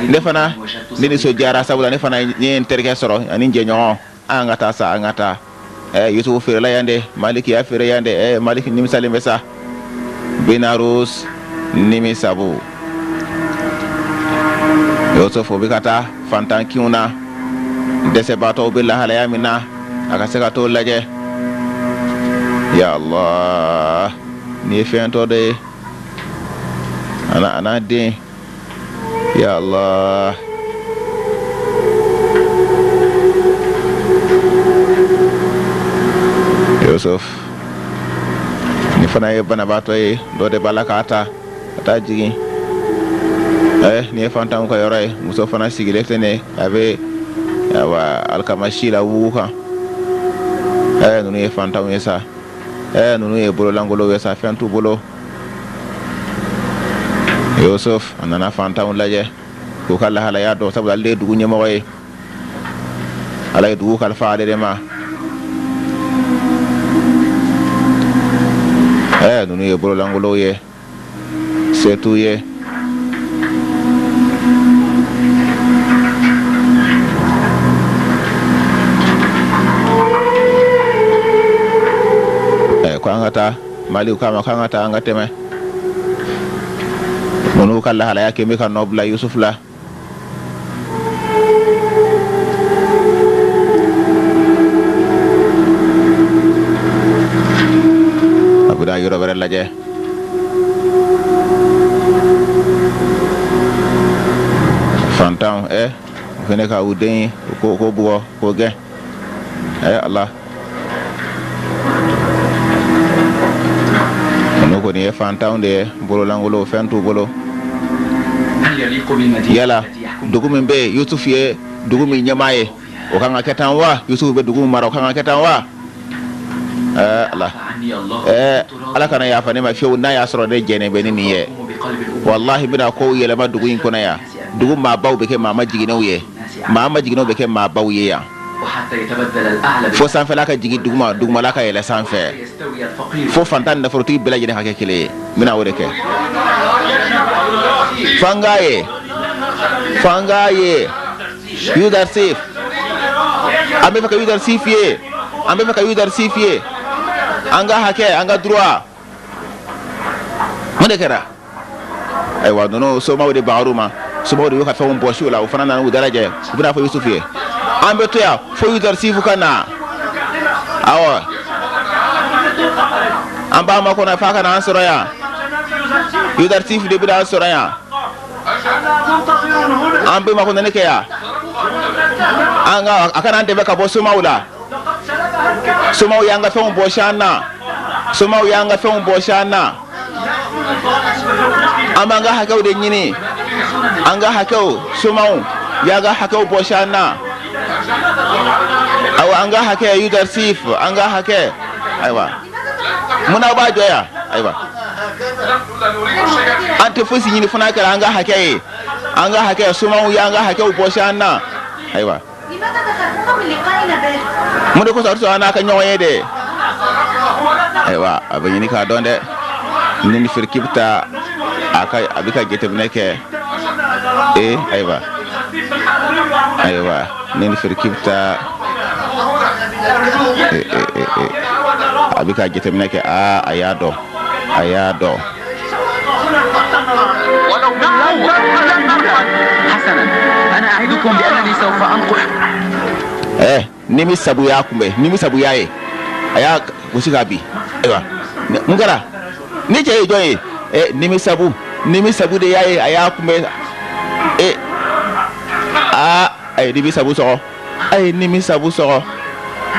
Ne fana, ne nisɔndiyara, sabula ne fana ye n terikɛ sɔrɔ ani n jɛɲɔgɔn. An ka taa sa, an ka taa. Yusufu feerela yan de, Maliki y'a feere yan de. Maliki nimisalen bɛ sa. Benarus, Nimi Sabu, Yusufu bɛ ka taa fantan kinw na, dɛsɛbaatɔw bɛ lahalaya min na, a ka se ka t'o lajɛ. Ya Allah! Nin ye fɛntɔ de ye, a n'a den. Ya Allah! Yusuf nin fana ye banabaatɔ ye, dɔ de b'a la k'a ta ka taa jigin. Nin ye fantanw ka yɔrɔ ye. Muso fana sigilen filɛ nin ye, a bɛ, ayiwa, alikamasi la wugu kan. Ninnu ye fantanw ye sa. Ninnu ye bololankolonw ye sa, fɛn t'u bolo. Yusuf a nana fantanw lajɛ k'u ka lahalaya dɔn, sabula ale de ye dugu ɲɛmɔgɔ ye. Ala ye dugu kalifa ale de ma. Ninnu ye bololankolonw ye, se t'u ye. Ko an ka taa. Mali k'a ma k'an ka taa, an ka tɛmɛ. Ninnu ka lahalaya kɛ bɛ ka nɔ bila Yusuf la. A bɛna yɔrɔ wɛrɛ lajɛ. Fantanw, u fana ka u den ko bugɔ k'o gɛn. Ala! Ninnu kɔni ye fantanw de ye, bololankolon, fɛn t'u bolo. Yala dugu min bɛ yen, Yusuf ye dugu min ɲɛmaa ye, o kan ka kɛ tan wa? Yusuf bɛ dugu mara, o kan ka kɛ tan wa? Ala, Ala kana yafa ne ma fiyewu n'a y'a sɔrɔ ne jɛnnen bɛ ni nin ye. Walahi, n bɛna kow yɛlɛma dugu in kɔnɔ yan. Dugu maabaw bɛ kɛ maa majiginnenw ye. Maa majiginnenw bɛ kɛ maabaw ye yan, fo sanfɛla ka jigin duguma, dugumala ka yɛlɛ sanfɛ, fo fantan ni nafolotigi bɛɛ lajɛlen ka kɛ kelen ye. N bɛna o de kɛ. Fanga ye, fanga ye Yudarsif. An bɛ fɛ ka Yudarsif ye, an bɛ fɛ ka Yudarsif ye. An ka hakɛ, an ka droit. Mun de kɛra? Ayiwa, ninnu somaw de bagar'u ma, somaw de y'u ka fɛnw bɔsi u la. U fana nana u dalajɛ, u bɛna fɔ Yusufu ye: an bɛ to yan fo Yudarsif ka na. Awɔ, an b'a makɔnɔ f'a ka na an sɔrɔ yan. Yudarsif de bɛna an sɔrɔ yan. An bɛ makɔnɔni kɛ yan, an ka a kana an dɛmɛ ka bɔ somaw la. Somaw y'an ka fɛnw bɔsi an na, somaw y'an ka fɛnw bɔsi an na. An b'an ka hakɛw de ɲini, an ka hakɛw. Somaw y'an ka hakɛw bɔsi an na. Ayiwa, an ka hakɛ, Yudarsif, an ka hakɛ. Ayiwa, munna aw b'a jɔ yan? Ayiwa, an tɛ fosi ɲini fo n'a kɛra an ka hakɛ ye, an ka hakɛ. Somaw y'an ka hakɛw bɔsi an na. Ayiwa, mun de kosɔn a tɛ sɔn an n'a ka ɲɔgɔn ye de? Ayiwa, a bɛ ɲini k'a dɔn dɛ. Ni Firikibita a ka a bɛ ka jateminɛ kɛ. Ee, ayiwa, ayiwa, ni Firikibita ee ee ee a bɛ ka jateminɛ kɛ. Aa, a y'a dɔn, a y'a dɔn. حسنا، أنا أعدكم بأنني سوف أنقل Nimi sabu y'a kunbɛn, nimi sabu y'a ye, a y'a gosi k'a bin. Ayiwa, mun kɛra? Ni cɛ ye jɔn ye? Nimi sabu, nimi sabu de y'a ye, a y'a kunbɛn. Aa, a ye nimi sabu sɔgɔ, a ye nimi sabu sɔgɔ.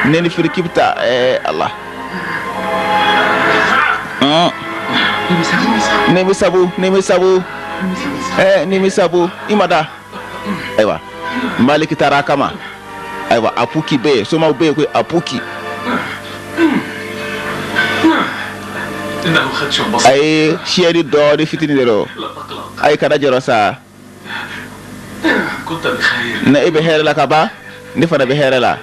Ne ni Firikibita, Ala. Nimi sabu, nimi sabu, nimi sabu, i ma da. Ayiwa, Maliki taara a kama. Ayiwa, Apuki bɛ yen, somaw bɛ yen koyi, Apuki. إنه خدش بسيط. A ye siyɛli dɔɔni fitinin de don. A ye kana jɔrɔ sa. كنت بخير. Na e bɛ hɛrɛ la ka ban, ne fana bɛ hɛrɛ la.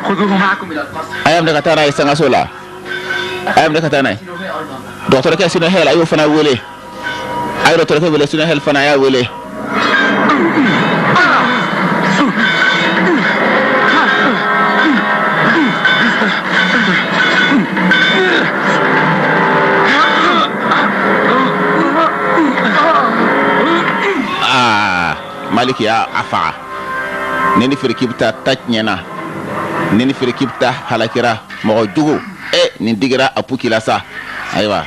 خذوه معكم إلى القصر. A y'a minɛ ka taa n'a ye sangaso la, a y'a minɛ ka taa n'a ye. سينوهي أيضا. Dɔgɔtɔrɔkɛ Sinuhɛl, a y'o fana wele, a ye dɔgɔtɔrɔkɛ wele. Sinuhɛl fana, a y'a wele. Aa, Maliki y'a a faga. Ne ni Firikibita ta tiɲɛna, ne ni Firikibita halakira. Mɔgɔ jugu, e nin digira a puki la sa. Ayiwa,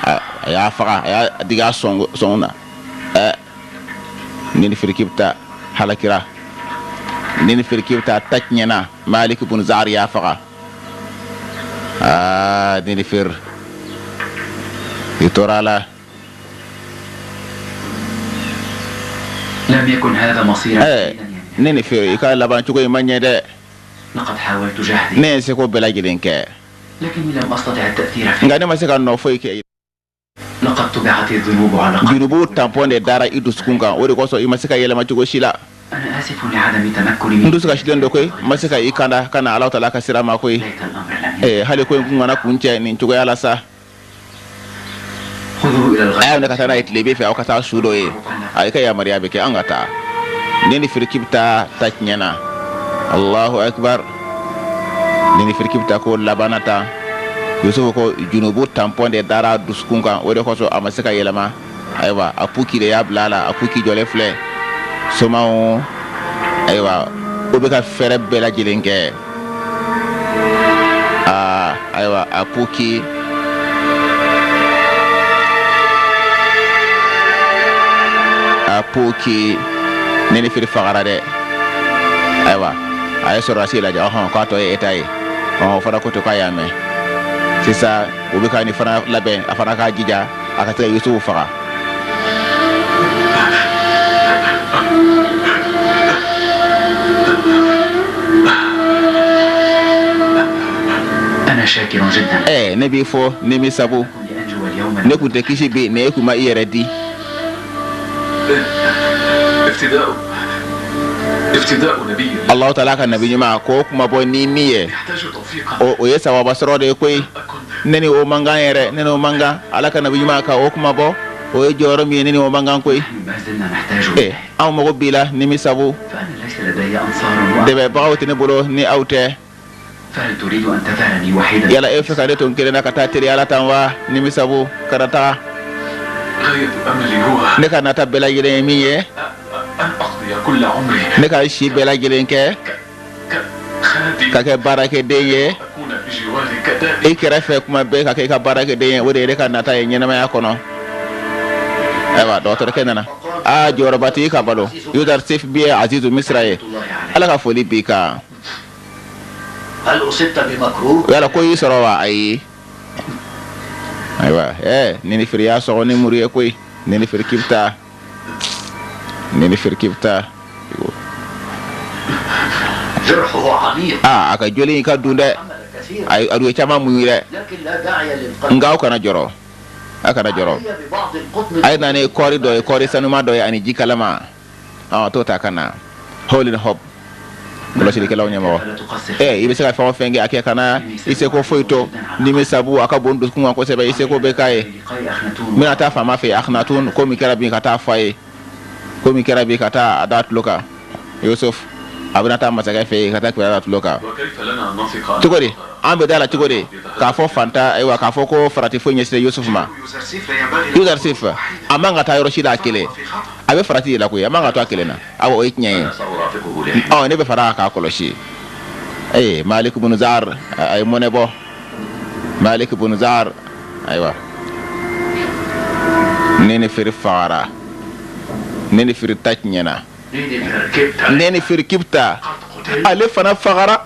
a y'a faga, a y'a digi a sɔn sɔn na. Ne ni Firikibita halakira, ne ni Firikibita ta tiɲɛna. Maliki bun Zari y'a faga. Aa, ne ni Fir i tora a la. لم يكن هذا مصيرا سعيدا يا Ne ni Fir, i ka laban cogo in ma ɲɛ dɛ. لقد حاولت جهدي. Ne ye seko bɛɛ lajɛlen kɛ. لكني لم أستطع التأثير فيك. Nka ne ma se ka nɔ foyi kɛ. لقد طبعت الذنوب على قلبي. Junubu tampon de dara i dusukun kan, o de kosɔn i ma se ka yɛlɛma cogo si la. أنا آسف لعدم تمكني N من dusu kasilen don koyi, n ma se ka i kanda ka na Alahu Taala ka sira ma koyi. ليت الأمر لم يكن. Hali ko in kun kana kun cɛ nin cogoya la sa. خذوه إلى A y'a الغد. minɛ ka taa n'a ye tilebin fɛ, aw ka taa su dɔ ye. A i ka yamaruya bɛ kɛ, an ka taa. Ne ni Firiki bɛ taa ta tiɲɛ na. Allahu akbar. Ne ni Firiki bɛ taa ko labanna tan. Yusufu ko junubu tampon de dara dusukun kan, o de kosɔn a ma se ka yɛlɛma. Ayiwa, a puki de y'a bila a la, a puki jɔlen filɛ. Somaw, ayiwa, o bɛ ka fɛɛrɛ bɛɛ lajɛlen kɛ. Aa, ayiwa, a puki a puki ne ni Firi fagara dɛ. Ayiwa, a ye sɔrɔdasi lajɛ, ɔhɔn, k'a tɔ ye e ta ye. Ɔhɔn, o fana ko ten k'a y'a mɛn. Sisan u bɛ ka nin fana labɛn, a fana k'a jija a ka se ka Yusufu faga. Ne b'i fɔ ni sabu ne tun tɛ kisi bi ni e tun ma i yɛrɛ di. Alahu taala ka nabi ɲuman k'o kunmabɔ ni min ye, o ye sawaba sɔrɔ de ye koyi. Ne ni o man kan yɛrɛ, ne ni o man kan. Ala ka nabi ɲuman ka o kunmabɔ, o ye jɔyɔrɔ min ye, ne ni o man kan koyi. Anw mago b'i la ni sabu dɛmɛbagaw tɛ ne bolo ni aw tɛ. Yala e fɛ ka ne to n kelen na ka taa teriya la tan wa? Ni sabu kana taga. Ne ka nata bɛɛ lajɛlen ye min ye, ne ka si bɛɛ lajɛlen kɛ ka kɛ baarakɛden ye i kɛrɛfɛ kuma bɛɛ, ka kɛ i ka baarakɛden ye, o de ye ne ka nata ye ɲɛnamaya kɔnɔ. Ayiwa, dɔgɔtɔrɔkɛ nana. Aa, jɔyɔrɔbatigi ka balo Yuzarsif bi ye Azizu Misira ye. Ala ka foli b'i kan. Yala ko y'i sɔrɔ wa? Ayi. Ayiwa, Ninifiri y'a sɔgɔ ni muru ye koyi. Ninifiri k'i bɛ taa, Ninifiri k'i bɛ taa. Aa, a ka joli in ka dun dɛ. A ye caman muɲu dɛ. Nka aw kana jɔrɔ, aw kana jɔrɔ. A ye na ni kɔɔri dɔ ye, kɔɔri sanuma dɔ ye ani ji kalama. T'o ta ka na. Holin hop, kɔlɔsilikɛlaw ɲɛmɔgɔ. I bɛ se ka fɛn o fɛn kɛ, a kɛ, kana i seko foyi to. Ni sabu a ka bon dusukun kan kosɛbɛ, i seko bɛ k'a ye. N bɛna taa faama fɛ Akhnatun, ko min kɛra bi, ka taa fɔ a ye ko min kɛra bi, ka taa a da tulo kan. Yusuf a bɛna taa masakɛ fɛ yen ka taa kibaruya da tulo kan. Cogo di an bɛ da la cogo di k'a fɔ fanta, ayiwa, k'a fɔ ko farati foyi ɲɛsinnen Yusuf ma? Yuzarsif a man ka taa yɔrɔ si la a kelen. A bɛ farati de la koyi, a man ka to a kelen na. Awɔ, o ye tiɲɛ ye. Ɔ, ne bɛ fara a k'a kɔlɔsi. Ee, Malik ibn Zar a ye mɔnɛ bɔ. Malik ibn Zar, ayiwa, Ninifiri fagara, Ninifiri ta tiɲɛna, Ninifiri kibita ale fana fagara.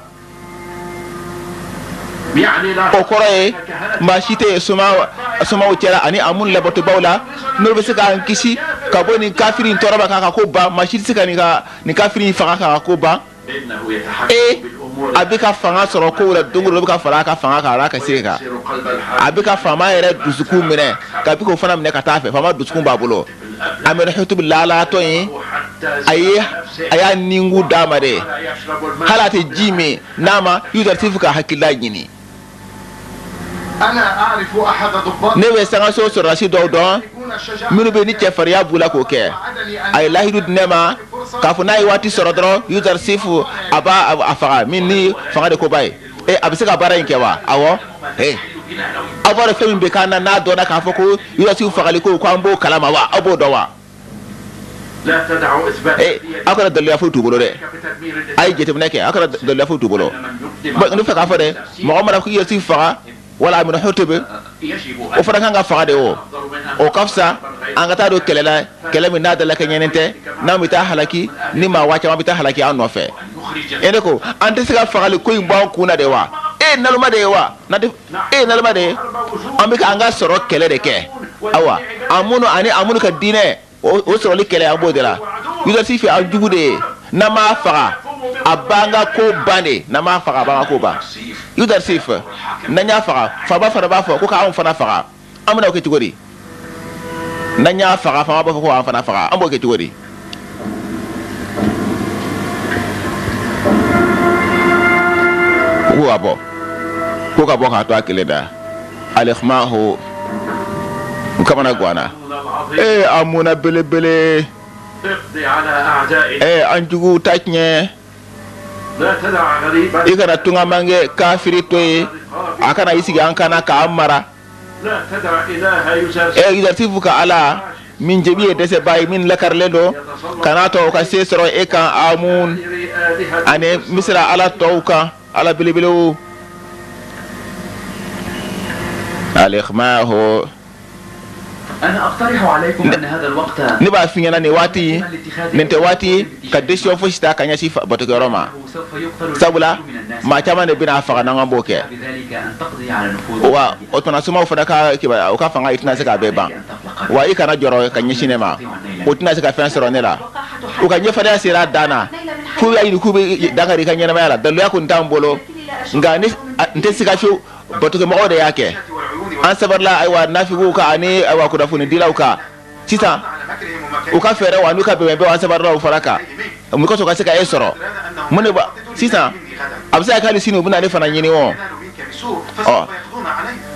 O kɔrɔ ye maa si tɛ yen somaw cɛla ani Amun labatobaw la n'olu bɛ se k'an kisi ka bɔ nin kafiri in tɔɔrɔ ma k'a ka ko ban. Maa si tɛ se ka nin kafiri in faga k'a ka ko ban. Ee, a bɛ ka fanga sɔrɔ kow la don o don, bɛ ka fara a ka fanga kan, a ka se kan, a bɛ ka faama yɛrɛ dusukun minɛ, ka bi k'o fana minɛ ka taa fɛ. Faama dusukun b'a bolo. Amenhotep lalatɔ in, a y'a ninkun d'a ma de, hali a tɛ ji min n'a ma Yuzarsif ka hakilila ɲini. Ne bɛ sangaso sɔrɔdasi dɔw dɔn minnu bɛ ni cɛfarinya b'u la k'o kɛ. A ye lahidu di ne ma k'a fɔ n'a ye waati sɔrɔ dɔrɔn, Yuzarsif a b'a a faga min ni fanga de koba ye. E, a bɛ se ka baara in kɛ wa? Awɔ. Ee, aw b'a dɔn fɛn min bɛ k'an na n'a dɔnna k'a fɔ ko Yuzarsif fagali ko k'an b'o kalama wa? Aw b'o dɔn wa? Ee, aw kana daliluya foyi t'u bolo dɛ. A ye jateminɛ kɛ, aw kana daliluya foyi t'u bolo. Ne fɛ k'a fɔ dɛ, mɔgɔ mana ko Yuzarsif faga wala Amenhotep, o fana kan ka faga de. O ka fisa an ka taa don kɛlɛ la, kɛlɛ min n'a dalakɛɲɛnen tɛ, n'an bɛ taa halaki ni maa waa caman bɛ taa halaki an nɔfɛ. E, ne ko an tɛ se ka fagali ko in bɔ an kun na de wa? E ye naloma de ye wa? E ye naloma de ye. An bɛ ka an ka sɔrɔ kɛlɛ de kɛ. Awa, Amunu ani Amunu ka diinɛ o sɔrɔli kɛlɛ, an b'o de la. Yuzarsif an jugu de ye. N'an m'a faga, a b'an ka ko ban de. N'an m'a faga, a b'an ka ko ban. Yuzarsif, n'an y'a faga, faama fana b'a fɔ ko k'anw fana faga. An bɛna o kɛ cogo di? N'an y'a faga, faama b'a fɔ ko k'an fana faga. An b'o kɛ cogo di? Ko ka bɔ, ko ka bɔ k'a to a kelen da. Alimahu u kamana ganna. Ee, Amuna belebele, ee, an juguw ta tiɲɛ. I kana tungamankɛ kafiri to yen a kana i sigi an kana k'an mara. Ee, Yuzarsif ka ala min jebi ye dɛsɛba ye, min lakarilen don, kana to o ka se sɔrɔ e kan Amun ani Misira ala tɔw kan, ala belebelew. Alimahu, ne b'a f'i ɲɛna, nin waati nin tɛ waati ka décision fosi ta ka ɲɛsin batokɛyɔrɔ ma, sabula maa caman de bɛna a faga n'an b'o kɛ. Wa o tuma somaw fana ka u ka fanga, i tɛna se k'a bɛɛ ban wa. I kana jɔrɔ ka ɲɛsin ne ma, o tɛna se ka fɛn sɔrɔ ne la. U ka ɲɛfarinya sera a dan na f'u y'a ɲini k'u bɛ dankari i ka ɲɛnamaya la. Daliluya kun t'an bolo, nka ni n tɛ siga fiyewu. Batokɛmɔgɔw de y'a kɛ. An sabarila ayiwa nafigiw kan ani ayiwa kunnafonidilaw kan. Sisan u ka fɛɛrɛw ani u ka bɛnbɛnw, an sabarila o fana kan. Mun kosɔn ka se ka e sɔrɔ? Mun de ba sisan a bɛ se ka kɛ hali sini u bɛna ne fana ɲini o. Ɔ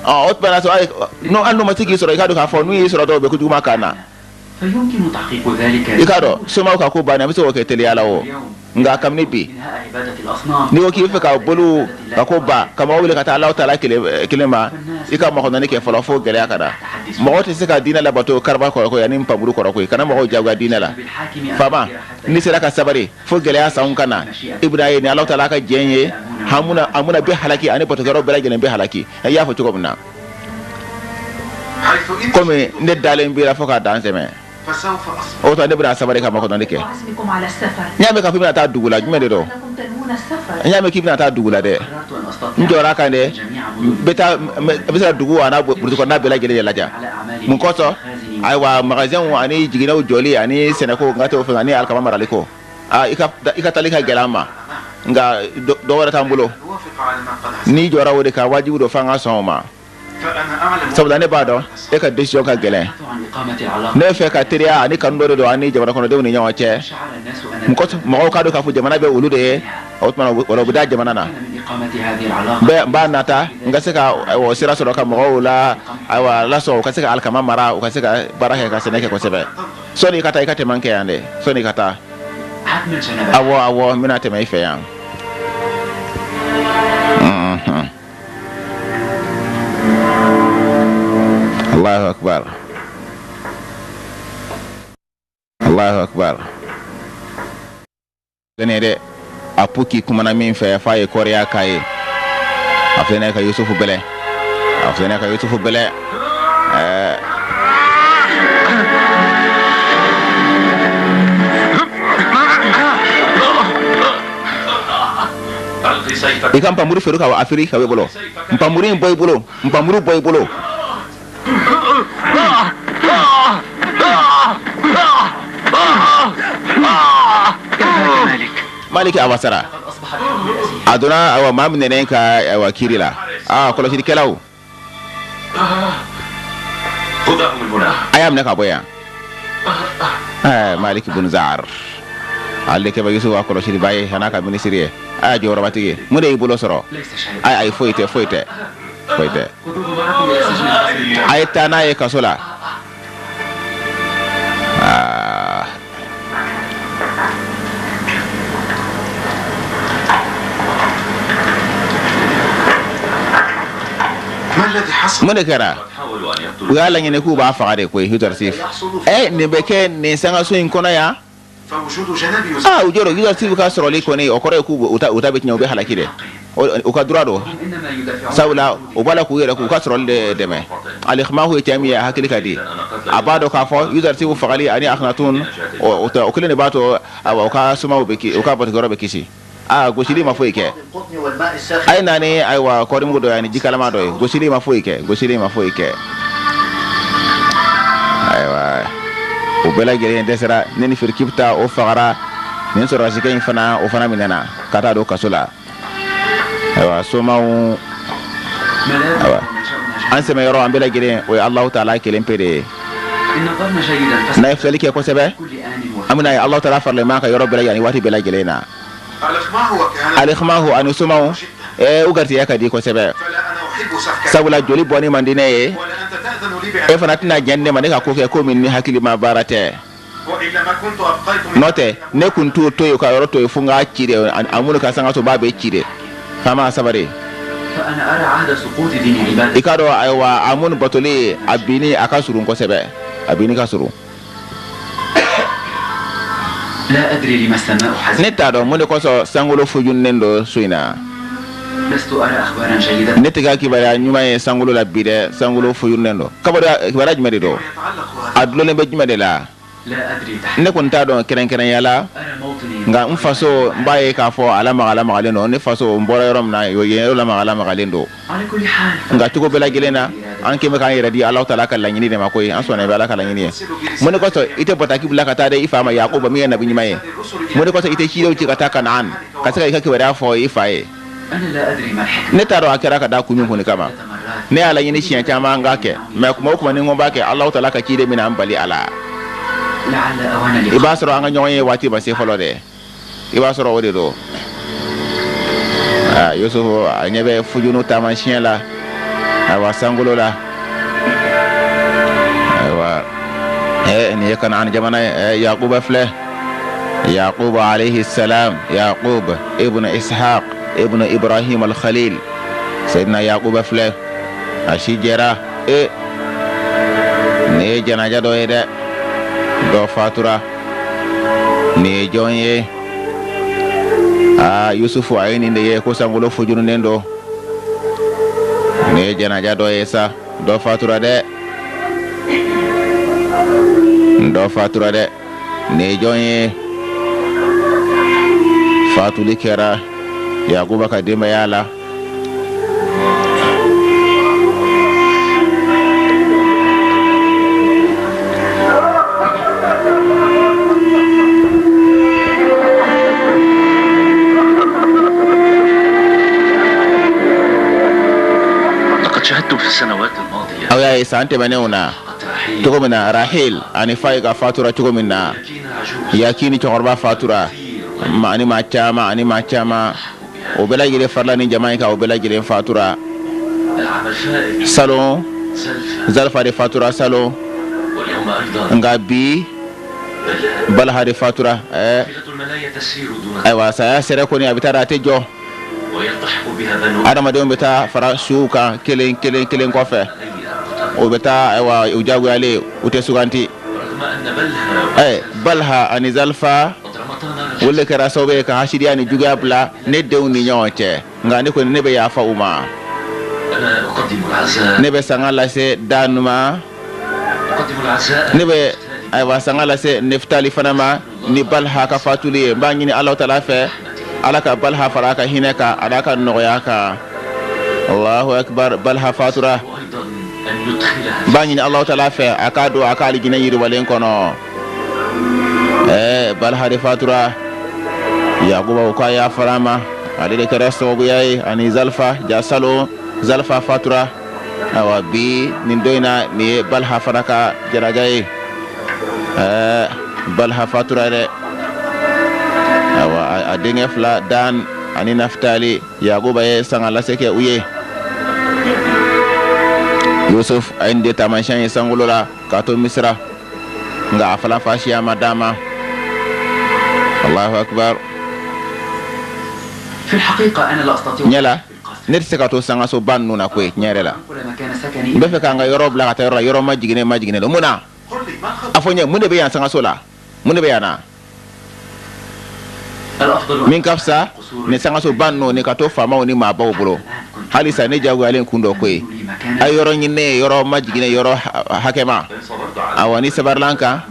ɔ, o tuma na sɔrɔ n'o hali n'u ma se k'i sɔrɔ, i k'a dɔn k'a fɔ n'u y'i sɔrɔ dɔrɔn, u bɛ kojugu ma kan na. I k'a dɔn somaw ka ko bannen, an bɛ se k'o kɛ teliya la o. Nka kabini bi, n'i ko k'i bɛ fɛ ka boliw ka ko ban, ka mɔgɔw wele ka taa Alahu taala kelen ma, i ka makɔnɔni kɛ fɔlɔ fo gɛlɛya ka na. Mɔgɔ tɛ se ka diinɛ labato karaba kɔrɔ koyi ani npanmuru kɔrɔ koyi. Kana mɔgɔw jagoya diinɛ la. Faama, n'i sera ka sabari fo gɛlɛya sanw ka na, i bɛna ye ni Alahu taala ka diɲɛ ye, hamuna bɛ halaki ani batokɛyɔrɔ bɛɛ lajɛlen bɛ halaki. I y'a fɔ cogo min na, komi ne dalen b'i la fo k'a dan tɛmɛ, o tuma ne bɛna sabari ka makɔnɔni kɛ. N y'a mɛn k'a fɔ i bɛna taa dugu la. Jumɛn de don? N y'a mɛn k'i bɛna taa dugu la dɛ. N jɔra a kan dɛ. N bɛ taa, n bɛ se ka dugu a n'a burusi kɔnɔna bɛɛ lajɛlen de lajɛ. Mun kosɔn? Ayiwa, magasinw ani jiginɛw jɔli ani sɛnɛko, n ka t'o fɛ ani alikama marali ko. Aa, i ka taali ka gɛlɛn an ma, nka dɔ wɛrɛ t'an bolo. N'i jɔra o de kan, wajibi don f'an ka sɔn o ma, sabula ne b'a dɔn e ka décision ka gɛlɛn. Ne bɛ fɛ ka teriya ani kanu dɔ de don ani jamana kɔnɔdenw ni ɲɔgɔn cɛ. Mɔgɔw k'a dɔn k'a fɔ jamana bɛ olu de ye. O tuma o bɛ da jamana na. N b'a nata n ka se ka o sira sɔrɔ ka mɔgɔw la ayiwa lasɔn, u ka se ka alikama mara, u ka se ka baara kɛ, ka sɛnɛ kɛ kosɛbɛ. Sɔnni i ka taa, i ka tɛmɛ kɛ yan dɛ, sɔnni i ka taa. Awɔ, awɔ, n bɛna tɛmɛ i fɛ yan. Allahu akbar, Allahu akbar. Ne dɛ, a puki kumana min fɛ f'a ye kɔriya k'a ye. A filɛ ka Yusufu bɛlɛ, a filɛ ka Yusufu bɛlɛ. Ɛɛ, i ka npanmuru feere ka a firi ka bɔ i bolo. Npanmuru in bɔ i bolo, npanmuru bɔ i bolo. Maliki a wasara, a donna ayiwa maa minɛnen ka ayiwa kiiri la. Aa, kɔlɔsilikɛlaw, a y'a minɛ ka bɔ yan. Ɛɛ, Maliki bun Zar, ale de kɛba Yusufu ka kɔlɔsiliba ye, a n'a ka minisiri ye. A y'a jɔyɔrɔbatigi ye, mun de y'i bolo sɔrɔ? Ayi, ayi, foyi tɛ, foyi tɛ, foyi tɛ. A ye taa n'a ye kaso la. Aa. Mun de kɛra? U y'a laɲini k'u b'a faga de koyi. Yuzarsif, ɛ, nin bɛ kɛ nin sangaso in kɔnɔ yan. Aa, u jɔrɔ. Yuzarsif ka sɔrɔli kɔni, o kɔrɔ ye k'u u ta bɛ tiɲɛ, u bɛ halaki dɛ. U ka droit don, sabula u b'a la k'u yɛrɛ k'u ka sɔrɔli de dɛmɛ. Alikimahu ye cɛ min ye, a hakili ka di. A b'a dɔn k'a fɔ Yuzarsif fagali ani Akhnatun, o kelen de b'a to awa u ka somaw bɛ, u ka batokɛyɔrɔ bɛ kisi. Aa, gosili ma foyi kɛ. A ye na ni ayiwa kɔɔrimugu dɔ ye ani jikalama dɔ ye. Gosili ma foyi kɛ, gosili ma foyi kɛ. Ayiwa, o bɛɛ lajɛlen dɛsɛra. Ne ni Firikipita, o fagara. Nin sɔrɔdasikɛ in fana, o fana minɛna ka taa don kaso la. Ayiwa somaw, ayiwa an sɛmɛyɔrɔ, an bɛɛ lajɛlen, o ye Alahu taala kelen pe de ye. N'a ye filɛli kɛ kosɛbɛ, an bɛna ye Alahu taala faralen b'an ka yɔrɔ bɛɛ lajɛlen, waati bɛɛ lajɛlen na. Alikimahu ani somaw, ɛɛ, u garijɛgɛ ka di kosɛbɛ, sabula joli bɔnni man di ne ye. E fana tɛna diɲɛ ne ma ne ka ko kɛ ko min ni hakili ma baara tɛ. N'o tɛ, ne kun t'o to yen ka yɔrɔ to yen fo n k'a ci de. A minnu ka sangaso b'a bɛɛ ci de. Faama, sabari. I k'a dɔn ayiwa a minnu batoli, a binni a ka surun kosɛbɛ, a binni ka surun. Ne t'a dɔn mun de kosɔn sankolo fujunnen don su in na. Ne tɛ ka kibaruya ɲuman ye sankolo la bi dɛ. Sankolo fujunnen don, kibaruya jumɛn de don? A dulonnen bɛ jumɛn de la? Ne kɔni t'a dɔn kɛrɛnkɛrɛnya la, nka n faso, n b'a ye k'a fɔ a lamaga lamagalen don. Ne faso, n bɔra yɔrɔ min na, yen yɔrɔ lamaga lamagalen don. Nka cogo bɛɛ lajɛlen na, an kɛn bɛ k'an yɛrɛ di Alahu taala ka laɲini de ma koyi. An sɔnna bɛ Ala ka laɲini ye. Mun de kosɔn i tɛ bataki bila ka taa dɛ i fa ma Yakuba, min ye nabi ɲuman ye? Mun de kosɔn i tɛ cidenw ci ka taa Kanaan ka se ka i ka kibaruya fɔ i fa ye? أنا لا أدري ما الحكمة. Ne t'a dɔn a kɛra ka da kun min kɔni kama. مرات Ne y'a laɲini siɲɛ caman n k'a kɛ, mais kuma o kuma ni n ko n b'a kɛ, Alahu taala ka ciden bɛna n bali a la. لعل أوان I لقاء b'a sɔrɔ an ka ɲɔgɔn ye waati ma se fɔlɔ dɛ, i b'a sɔrɔ o de don. Aa, Yusufu a ɲɛ bɛ fujunu taamasiyɛn la, ayiwa, sankolo la. Ayiwa, nin ye Kanaan jamana ye. Yakuba filɛ, Yakuba alayhi salam, Yakub ibn Ishaq ibn Ibrahim al-Khalil. Seydina Yakuba filɛ, a si jɛra. Nin ye janaja dɔ ye dɛ, dɔ fatura. Nin ye jɔn ye? Aa, Yusufu a ye nin de ye ko sankolo fujununen don. Nin ye janaja dɔ ye sa, dɔ fatura dɛ, dɔ fatura dɛ. Nin ye jɔn ye? Fatuli kɛra Yakuba ka denbaya la. لقد شاهدتم في السنوات الماضية Aw y'a ye san tɛmɛnenw na قد رحيل cogo min na Rahil ani Fayiga fatura cogo min na, يكين عجوز Yakini cɛkɔrɔba fatura, ma ani maa caman, ani maa caman, o bɛɛ lajɛlen farila ni jama in kan, o bɛɛ lajɛlen fatura. العام الفائت Salon, زلفى Zalifa de fatura salon. واليوم أيضا Nka bi, بلها Balaha de fatura. قافلة المنايا تسير دون Ayiwa, saya sɛrɛ kɔni a bɛ taa da, a tɛ jɔ. ويلتحق بها بنو Adamadenw bɛ taa fara suw kan kelen kelen kelen kɔfɛ. عليها قطر O bɛ taa, ayiwa, u jagoyalen, u tɛ suganti. رغم أن بلها Balha ani Zalifa, قد رمتا نار o de kɛra sababu ye ka hasidiya ni juguya bila ne denw ni ɲɔgɔn cɛ, nka ne kɔni, ne bɛ yafa u ma. أنا أقدم العزاء Ne bɛ sanga lase Dan ma. أقدم العزاء Ne bɛ, ayiwa, sanga lase Neftali fana ma ni Balha ka fatuli ye. N b'a ɲini Alahu taala fɛ, Ala ka Balha fara a ka hinɛ kan, a n'a ka nɔgɔya kan. Allahu akbar, Balha fatura. وأيضا أن يدخلها N b'a ɲini Alahu taala fɛ, a k'a don a ka alijinɛ yiriwalen kɔnɔ. Balha de fatura. Yakuba o k'a yafara a ma, ale de kɛra sababuya ye ani Zalifa ja. Salon, Zalifa fatura. Ayiwa, bi nin don in na, nin ye Balha fana ka janaja ye. Balha fatura dɛ. Ayiwa, a denkɛ fila, Dan ani Naftali, Yakuba ye sanga lase kɛ u ye. Yusuf a ye nin de taamasiyɛn ye sankolo la k'a to Misira, nka a fana fasiya ma d'a ma. Allahu akbar. في الحقيقة أنا لا أستطيع Ɲɛ la, ne tɛ se ka to sangasoba ninnu na koyi. Tiɲɛ yɛrɛ la, أنقل مكان سكني. N bɛ fɛ k'an ka yɔrɔ bila ka taa yɔrɔ la, yɔrɔ ma jiginnen, ma jiginnen don. Mun na? قل لي ما الخطأ؟ A fɔ n ye, mun de bɛ yan sangaso la? Mun de bɛ yan na? الأفضل Min ka fisa nin sangasoba ninnu, nin ka to faamaw ni maabaw bolo. Halisa ne jagoyalen kun dɔ koyi, لي مكانا. A ye yɔrɔ ɲini ne ye, yɔrɔ ma jiginnen, yɔrɔ hakɛma. إن صبرت على Awa, ni sabarilan kan,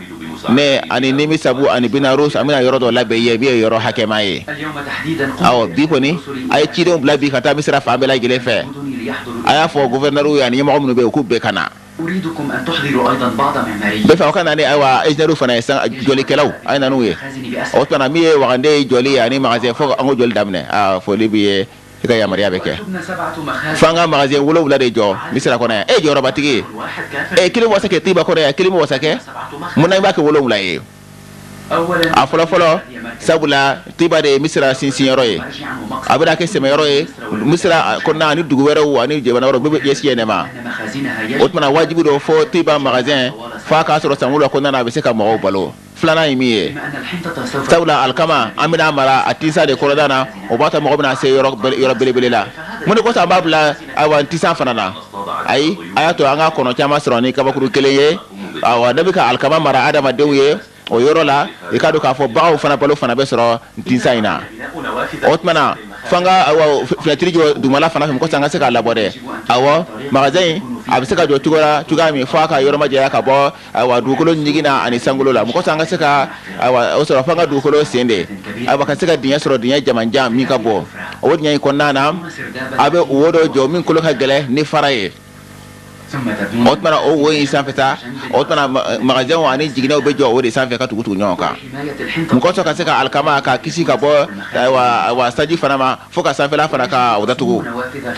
ne ani Nimisabu ani Binarus, an bɛna yɔrɔ dɔ labɛn i ye min ye yɔrɔ hakɛma ye. اليوم تحديدا قمت Awɔ, bi kɔni, a ye cidenw bila bi ka taa Misira fan bɛɛ lajɛlen fɛ. المدن ليحضروا. A y'a fɔ guvɛrnɛriw ye ani ɲɛmɔgɔ minnu bɛ yen, u k'u bɛɛ ka na. أريدكم أن تحضروا أيضا بعض معماريين Bɛɛ fɛ aw ka na ni, ayiwa, ingénieur fana ye, san jɔlikɛlaw, a ye na n'u ye. المخازن بأسرع O tuma na, min ye wagande ye jɔli ye ani magasin, fo an ko jɔli daminɛ. Aa, foli b'i ye, i ka yamaruya bɛ kɛ. تبنى سبعة مخازن. F'an ka magasin 7 de jɔ Misira kɔnɔ yan. E ye jɔyɔrɔbatigi ye. واحد كافر. Kelen wasa kɛ Tiba kɔnɔ yan, kelen bɛ wasa kɛ. سبعة مخازن. Mun na i b'a kɛ 7 ye? أولا A fɔlɔ fɔlɔ, sabula Tiba de ye Misira sinsinyɔrɔ ye. مرجعا ومقصدا A bɛna kɛ sɛmɛyɔrɔ ye Misira kɔnɔna ani dugu wɛrɛw ani jamana wɛrɛw bɛɛ bɛ ɲɛsin yen de ma. أن مخازنها O يجب tuma na, wajibi don fo Tiba magasin f'a k'a sɔrɔ san 7 kɔnɔna na, a bɛ se ka mɔgɔw balo. Filanan ye min ye, بما أن الحنطة سوف sabula alikama, an bɛna mara a tisan de kɔrɔda na, o b'a to mɔgɔ bɛna se yɔrɔ belebele la. Mun de kosɔn an b'a bila, ayiwa, tisan fana na? Ayi, a y'a to an ka kɔnɔ caman sɔrɔ ni kabakuru kelen ye. Awa, ne bɛ ka alikama mara adamadenw ye o yɔrɔ la, i k'a dɔn k'a fɔ baganw fana balo fana bɛ sɔrɔ tisan in na. بناء نوافذ O tuma na, f'an ka, awa, fenêtre jɔ dugumala fana fɛ, kosɔn an ka se k'a labɔ dɛ. Awɔ, magasin in a bɛ se ka jɔ cogo la cogoya min, f'a ka yɔrɔ ma janya ka bɔ, ayiwa, dugukolo ɲigin na ani sankolo la. Mɔgɔ sɔn an ka se ka, ayiwa, o sɔrɔ, f'an ka dugukolo sen de, ayiwa, ka se ka dingɛ sɔrɔ, dingɛ jamanjan min ka bɔ. O dingɛ in kɔnɔna na, سردابا a bɛ wo dɔ jɔ min kolo ka gɛlɛn ni fara ye. O tuma o wo in sanfɛ sa, o tuma magasinw ani jiginɛw bɛ jɔ o de sanfɛ ka tugu tugu ɲɔgɔn kan. Mun kosɔn? Ka se ka alikama ka kisi ka bɔ, ayiwa, sanji fana ma, fo ka sanfɛla fana ka o datugu.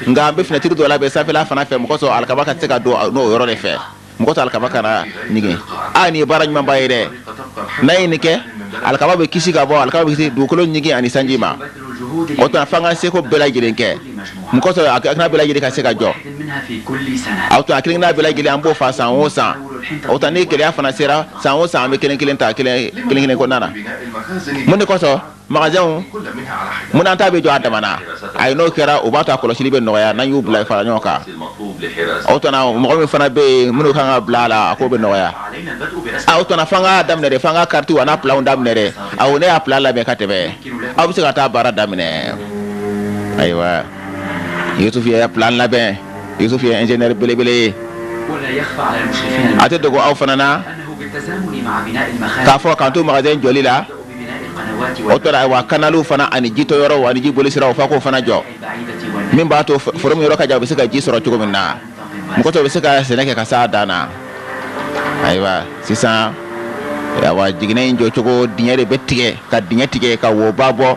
Nka an bɛ finɛtiri dɔ labɛn sanfɛla fana fɛ. Mun kosɔn? Alikama ka se ka don n'o yɔrɔ de fɛ. Mun kosɔn? Alikama kana ɲigin. A nin ye baara ɲumanba ye dɛ. N'a ye nin kɛ, alikama bɛ kisi ka bɔ, alikama bɛ kisi dugukolo ɲigin ani sanji ma. O tuma f'an ka seko bɛɛ lajɛlen kɛ. Mun kosɔn? A kelen bɛɛ lajɛlen ka se ka jɔ. Aw to a kelen bɛɛ lajɛlen, an b'o fa san o san. O tuma ni gɛlɛya fana sera, san o san an bɛ kelen kelen ta, kelen kelen kelen kɔnɔna na. Mun de kosɔn magasinw mun an ta bɛ jɔ a dama na? Ayi, n'o kɛra, o b'a to a kɔlɔsili bɛ nɔgɔya n'an y'u bila fara ɲɔgɔn kan. O tuma mɔgɔ min fana bɛ yen, minnu kan ka bila a la, a ko bɛ nɔgɔya. A o tuma f'an ka daminɛ de, f'an ka karitiw a n'a pilanw daminɛ dɛ. Awɔ, ne y'a plan labɛn ka tɛmɛ, aw bɛ se ka taa baara daminɛ. Ayiwa, Yusufu ye plan labɛn. Yusufu ye ingénieur belebele ye. A tɛ dogo aw fana na k'a fɔ k'an to magasin jɔli la, o tuma, ayiwa, kanaliw fana ani jitɔyɔrɔw ani ji bolisiraw, f'a k'o fana jɔ, min b'a to foro min yɔrɔ ka jan, u bɛ se ka ji sɔrɔ cogo min na, mɔgɔ tɔw bɛ se ka sɛnɛ kɛ ka s'a dan na. Ayiwa, sisan, ayiwa, jiginɛ in jɔcogo, dingɛ de bɛ tigɛ, ka dingɛ tigɛ ka woba bɔ,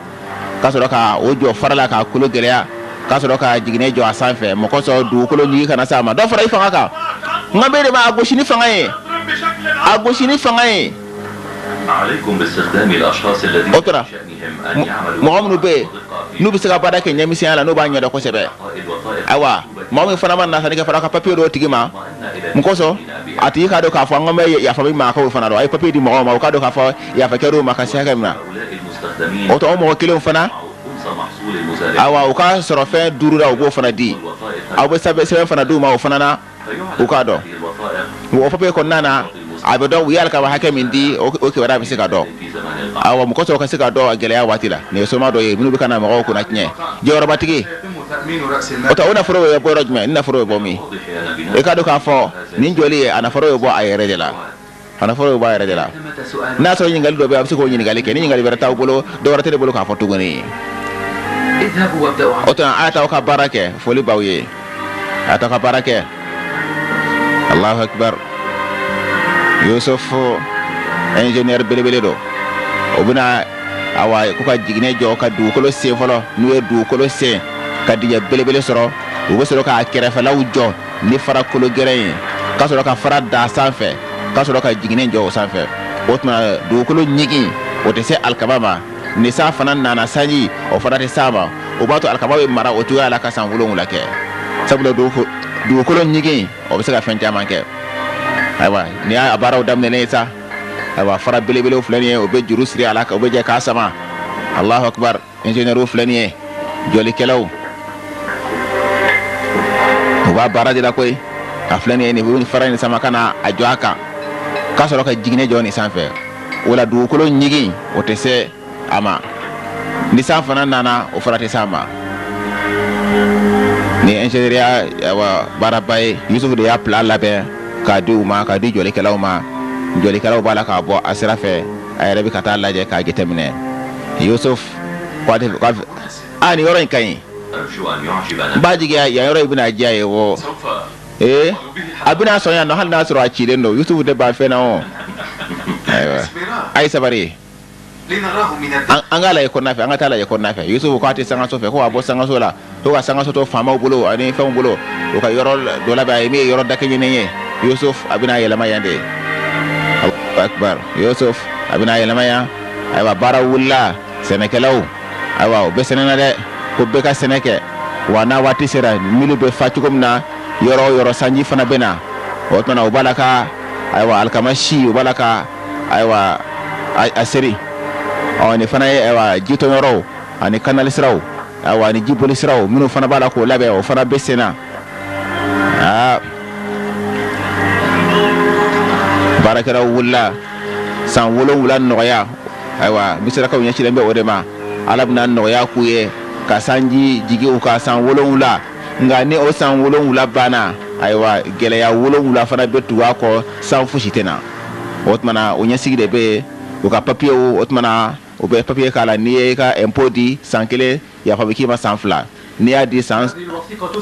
ka sɔrɔ ka o jɔ fara la k'a kolo gɛlɛya, ka sɔrɔ ka jiginɛ jɔ a sanfɛ. Mɔgɔ sɔrɔ dugukolo ɲigi kana s'a ma. Dɔ fara i fanga kan. N ka bɛ de ma a gosi ni fanga ye, a gosi ni fanga ye. O tora mɔgɔ minnu bɛ yen, n'u bɛ se ka baara kɛ ɲɛmisɛnya la, n'u b'a ɲɛdɔn kosɛbɛ. Ayiwa, mɔgɔ min fana ma na sanni kɛ fana, ka papiye dɔw tigi ma. Mun kosɔn? A tigi k'a dɔn k'a fɔ an bɛ yafa min ma, a k'o fana dɔn. A ye papiye di mɔgɔw ma, u k'a dɔn k'a fɔ yafa kɛr'u ma ka se hakɛ min na. O tɔ o mɔgɔ kelenw fana, ayiwa, u ka sɔrɔ fɛn duuru la, u b'o fana di. Aw bɛ sɛbɛn fana d'u ma, o fana na, u k'a dɔn o papiye kɔnɔna na, a bɛ dɔn u ye alikama hakɛ min di, o kibaruya bɛ se ka dɔn. Awa, mɔgɔ sɔrɔ ka se ka dɔn a gɛlɛya waati la. Nin ye soma dɔ ye minnu bɛ ka na mɔgɔw kunna tiɲɛ. Jɔyɔrɔbatigi, o ta, o nafolo bɛ bɔ yɔrɔ jumɛn? Ni nafolo bɛ bɔ min? I k'a dɔn k'a fɔ nin jɔli ye, a nafolo bɛ bɔ a yɛrɛ de la, a nafolo bɛ bɔ a yɛrɛ de la. N'a sɔrɔ ɲininkali dɔ bɛ yen, a bɛ se k'o ɲininkali kɛ. Ni ɲininkali wɛrɛ t'aw bolo, dɔ wɛrɛ tɛ ne bolo k'a fɔ tuguni. O tuma a y'a t'aw ka baara kɛ. Foli b'aw ye, a y'a t'aw ka baara kɛ. Allahu akbar! Yusuf ingénieur belebele don. O bɛna, awa, ko ka jiginɛ jɔ, ka dugukolo sen fɔlɔ. N'u ye dugukolo sen ka dingɛ belebele sɔrɔ, u bɛ sɔrɔ k'a kɛrɛfɛlaw jɔ ni fara kolo gɛlɛn ye, ka sɔrɔ ka fara da sanfɛ, ka sɔrɔ ka jiginɛ jɔ o sanfɛ. O tuma dugukolo ɲigin, o tɛ se alikama ma. Ni san fana nana, sanji o fana tɛ s'a ma. O b'a to alikama bɛ mara o cogoya la ka san 7 kɛ, sabula dugukolo ɲigin, o bɛ se ka fɛn caman kɛ. Ayiwa, nin y'a baaraw daminɛnen ye sa. Ayiwa, fara belebelew filɛ nin ye, o bɛ juru siri a la, o bɛ jɛ k'a sama. Allahu akbar! Ingénieur filɛ nin ye, jɔlikɛlaw, u b'a baara de la koyi. A filɛ nin ye, nin fara in sama ka na a jɔ a kan, k'a sɔrɔ ka jiginɛ jɔ nin sanfɛ. O la dugukolo ɲigin, o tɛ se a ma. Ni san fana nana, o fana tɛ s'a ma. Ni ingénieuriya, awa, baaraba ye. Yusufu de y'a plan labɛn k'a di u ma, k'a di jɔlikɛlaw ma. Jɔlikɛlaw b'a la k'a bɔ a sira fɛ, a yɛrɛ bɛ ka taa lajɛ k'a jateminɛ. Yusuf ko a nin yɔrɔ in ka ɲi. N b'a jigiya yan yɔrɔ in bɛna diya ye o. Ee, a bɛna sɔn yan nɔ, hali n'a sɔrɔ a cilen don. Yusufu tɛ ban fɛn na o. Ayiwa, a ye sabari, an k'a lajɛ kɔnɔna fɛ, an ka taa lajɛ kɔnɔna fɛ. Yusufu ko a tɛ sangaso fɛ, ko ka bɔ sangaso la, ko ka sangaso to faamaw bolo ani fɛnw bolo, u ka yɔrɔ dɔ labɛn a ye min ye yɔrɔ dakɛɲɛnen ye. Yusuf a bɛna yɛlɛma yan de. Akbar! Yusuf a bɛna yɛlɛma yan. Ayiwa, baara wulila. Sɛnɛkɛlaw, ayiwa, u bɛ sɛnɛ na dɛ. Ko bɛɛ ka sɛnɛ kɛ wa, n'a waati sera, mili bɛ fa cogo min na yɔrɔ o yɔrɔ, sanji fana bɛ na. O tuma na u b'a la ka, ayiwa, alikama si, u b'a la ka, ayiwa, a seri. Ɔ, nin fana ye, ayiwa, jitɔnyɔrɔw ani kanali siraw, ayiwa, ani jiboli siraw minnu fana b'a la k'o labɛn, o fana bɛ sen na. Aa, baarakɛlaw wulila. San 7 nɔgɔya, ayiwa, misirakaw ɲɛsilen bɛ o de ma. Ala bɛna nɔgɔya k'u ye ka sanji jigi u ka san 7. Nka ni o san 7 banna, ayiwa, gɛlɛya 7 fana bɛ tugu a kɔ, san fosi tɛ na. O tuma na o ɲɛsigi de bɛ yen. U ka papiyew, o tuma na u bɛ papiye k'a la. N'i ye i ka impôt di san 1, yafa bɛ k'i ma san 2. N'i y'a di san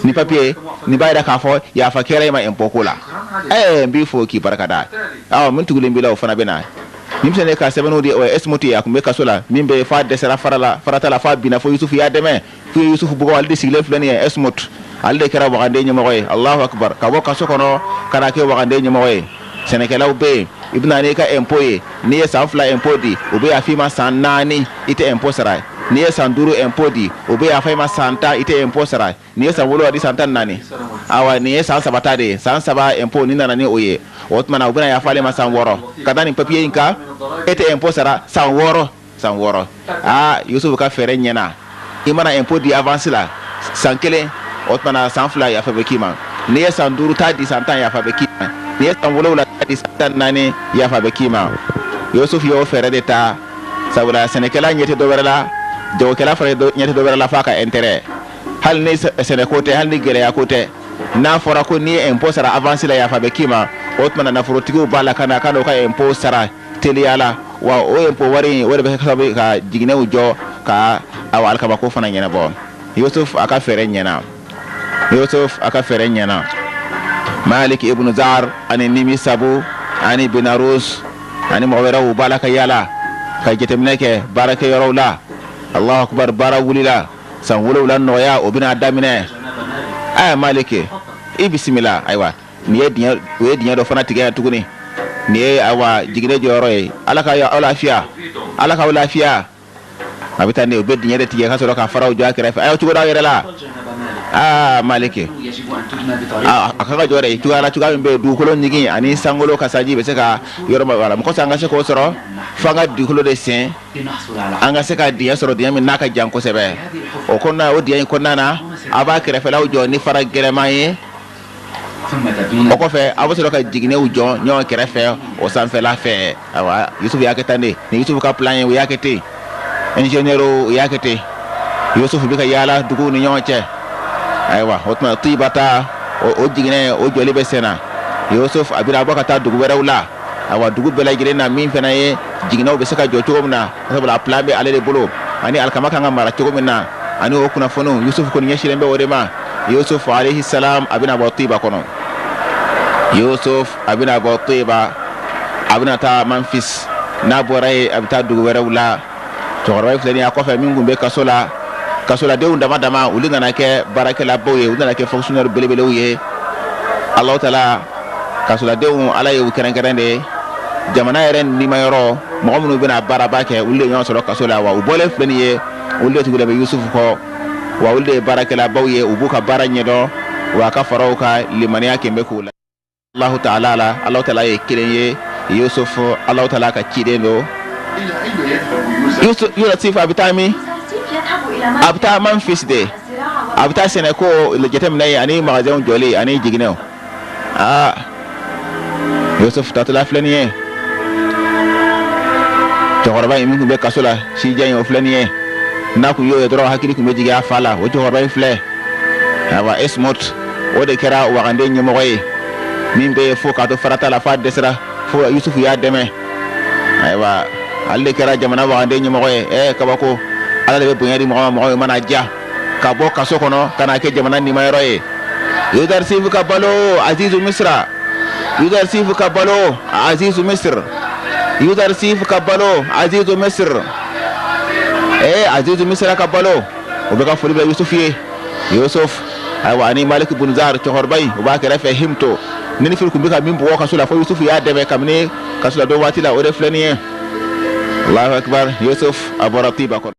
ni papiye nin b'a yira k'a fɔ yafa kɛra i ma impôt ko la. Ɛɛ n b'i fo k'i barika da. Awɔ, min tugulen b'i la, o fana bɛ na. Denmisɛnnin ka sɛbɛnniw di, o ye Esmut ye. A tun bɛ kaso la min bɛ yen f'a dɛsɛra fara la, farata la, f'a binna, fo Yusufu y'a dɛmɛ, f'u ye Yusufu bugɔ. Ale de sigilen filɛ nin ye, Esmut. Ale de kɛra wagande ɲɛmɔgɔ ye. Alahu akibar! Ka bɔ kaso kɔnɔ ka na kɛ wagande ɲɛmɔgɔ ye. Sɛnɛkɛlaw bɛ yen, i bɛ na n'i ka impôt ye. N'i ye san 2 impôt di, u bɛ yafa i ma san 4, i tɛ impôt sara. N'i ye san 5 impôt di, u bɛ yafa i ma san 10, i tɛ impôt sara. N'i ye san 7 di, san 14. Awa, nin ye san 3 ta de ye. San 3 impôt, n'i nana ni o ye, o tuma na u bɛna yafa ale ma san 6 ka da nin papiye in kan. E tɛ impôt sara san 6, san 6. Aa, Yusufu ka fɛɛrɛ ɲɛna. I mana impôt di avance la san 1, o tuma na san 2 yafa bɛ k'i ma. N'i ye san 5 ta di, san 10 yafa bɛ k'i ma. N'i ye san 7 ta di, san 14 yafa bɛ k'i ma. Yusufu y'o fɛɛrɛ de ta, sabula sɛnɛkɛla ɲɛ tɛ dɔ wɛrɛ la, jagokɛla fana ɲɛ tɛ dɔ wɛrɛ la f'a ka intérêt. Hali ni sɛnɛko tɛ, hali ni gɛlɛya ko tɛ, n'a fɔra ko n'i ye impôt sara avance la, yafa bɛ k'i ma, o tuma na nafolotigiw b'a la ka na ka n'u ka impôt sara teliya la. Wa o impôt wari in, o de bɛ kɛ sababu ye ka jiginɛw jɔ, ka awa alikabako fana ɲɛnabɔ. Yusuf a ka fɛɛrɛ ɲɛna. Yusuf a ka fɛɛrɛ ɲɛna. Malik ibn Zar ani Nimi Sabu ani Benarus ani mɔgɔ wɛrɛw, u b'a la ka yaala ka jateminɛ kɛ baarakɛyɔrɔw la. Allahu akbar! Baara wulila. San 7 nɔgɔya, o bɛna daminɛ. Aya Malik, i bisimila. Ayiwa, nin ye dingɛ, o ye dingɛ dɔ fana tigɛ yan tuguni. Nin ye awa jiginɛ jɔyɔrɔ ye. Ala ka aw lafiya, Ala k'aw lafiya. A bɛ taa ne, u bɛ dingɛ de tigɛ ka sɔrɔ ka faraw jɔ a kɛrɛfɛ. A y'aw cogo d'aw yɛrɛ la. Aa Malik, aa a kan ka jɔ dɛ cogoya la, cogoya min bɛ yen, dugukolo ɲigin ani sankolo ka sanji bɛ se ka yɔrɔ ma wala mɔgɔ an ka se k'o sɔrɔ, f'an ka dugukolo de sen, an ka se ka dingɛ sɔrɔ, dingɛ min n'a ka jan kosɛbɛ. O kɔnɔna, o dingɛ in kɔnɔna na, a b'a kɛrɛfɛlaw jɔ ni fara gɛlɛman ye. O kɔfɛ, a bɛ sɔrɔ ka jiginɛw jɔ ɲɔgɔn kɛrɛfɛ o sanfɛla fɛ. Ayiwa, Yusufu y'a kɛ tan de. Ni Yusufu ka plan ye, u y'a kɛ ten. Ingénieur, u y'a kɛ ten. Yusufu bɛ ka yaala duguw ni ɲɔgɔn cɛ. Ayiwa, o tuma Tiba ta, o jiginɛ, o jɔli bɛ sen na. Yusuf a bɛna bɔ ka taa dugu wɛrɛw la. Ayiwa, dugu bɛɛ lajɛlen na, min fana ye jiginɛw bɛ se ka jɔ cogo min na, sabula plan bɛ ale de bolo, ani alikama kan ka mara cogo min na, ani o kunnafoniw, Yusufu kɔni ɲɛsinnen bɛ o de ma. Yusuf alayhi salam, a bɛna bɔ Tiba kɔnɔ. Yusuf a bɛna bɔ Tiba, a bɛna taa Memphis. N'a bɔra yen, a bɛ taa dugu wɛrɛw la. Cɛkɔrɔba in filɛ nin ye, a kɔfɛ min tun bɛ kaso la, kasoladenw dama dama, olu nana kɛ baarakɛlabaw ye, u nana kɛ fonctionnaire belebelew ye. Alahu taala, kasoladenw, Ala ye u kɛrɛnkɛrɛn de jamana yɛrɛ nimayɔrɔ. Mɔgɔ minnu bɛna baaraba kɛ, olu de ɲɔgɔn sɔrɔ kaso la. Wa u bɔlen filɛ nin ye, olu de tugulen bɛ Yusufu kɔ. Wa olu de ye baarakɛlabaw ye, u b'u ka baara ɲɛdɔn. Wa a ka fara u ka limaniya kɛn bɛ k'u la Alahu taala la. Alahu taala ye kelen ye. Yusuf, Alahu taala ka ciden don. Yusuf a bɛ taa min? A bɛ taa Memphis de. A bɛ taa sɛnɛko jateminɛ ye, ani magasinw jɔli, ani jiginɛw. Aa, Yusuf taatɔla filɛ nin ye. Cɛkɔrɔba in min tun bɛ kaso la sijan in, o filɛ nin ye. N'a kun y'o ye dɔrɔn, hakili tun bɛ jigin a fa la. O cɛkɔrɔba in filɛ. Ayiwa, Esmut, o de kɛra wagande ɲɛmɔgɔ ye, min bɛ yen fo k'a to farata la, f'a dɛsɛra, fo Yusufu y'a dɛmɛ. Ayiwa, ale de kɛra jamana wagande ɲɛmɔgɔ ye. Ɛɛ kabako! Ala de bɛ bonya di mɔgɔ ma, mɔgɔ min mana diya, ka bɔ kaso kɔnɔ ka na kɛ jamana nimayɔrɔ ye. Yuzarsif ka balo, Azizu Misra! Yuzarsif ka balo, Azizu Misr! Yuzarsif ka balo, Azizu Misr! Ee, Azizu Misra ka balo! O bɛ ka foli bila Yusuf ye. Yusuf, ayiwa, ani Malik Bunzar, cɛkɔrɔba in, o b'a kɛrɛfɛ. Himto Ninifiri tun bɛ ka min bugɔ kaso la, fo Yusuf y'a dɛmɛ kabini kaso la don waati la, o de filɛ nin ye. Allahu akbar! Yusuf a bɔra Tiba kɔnɔ.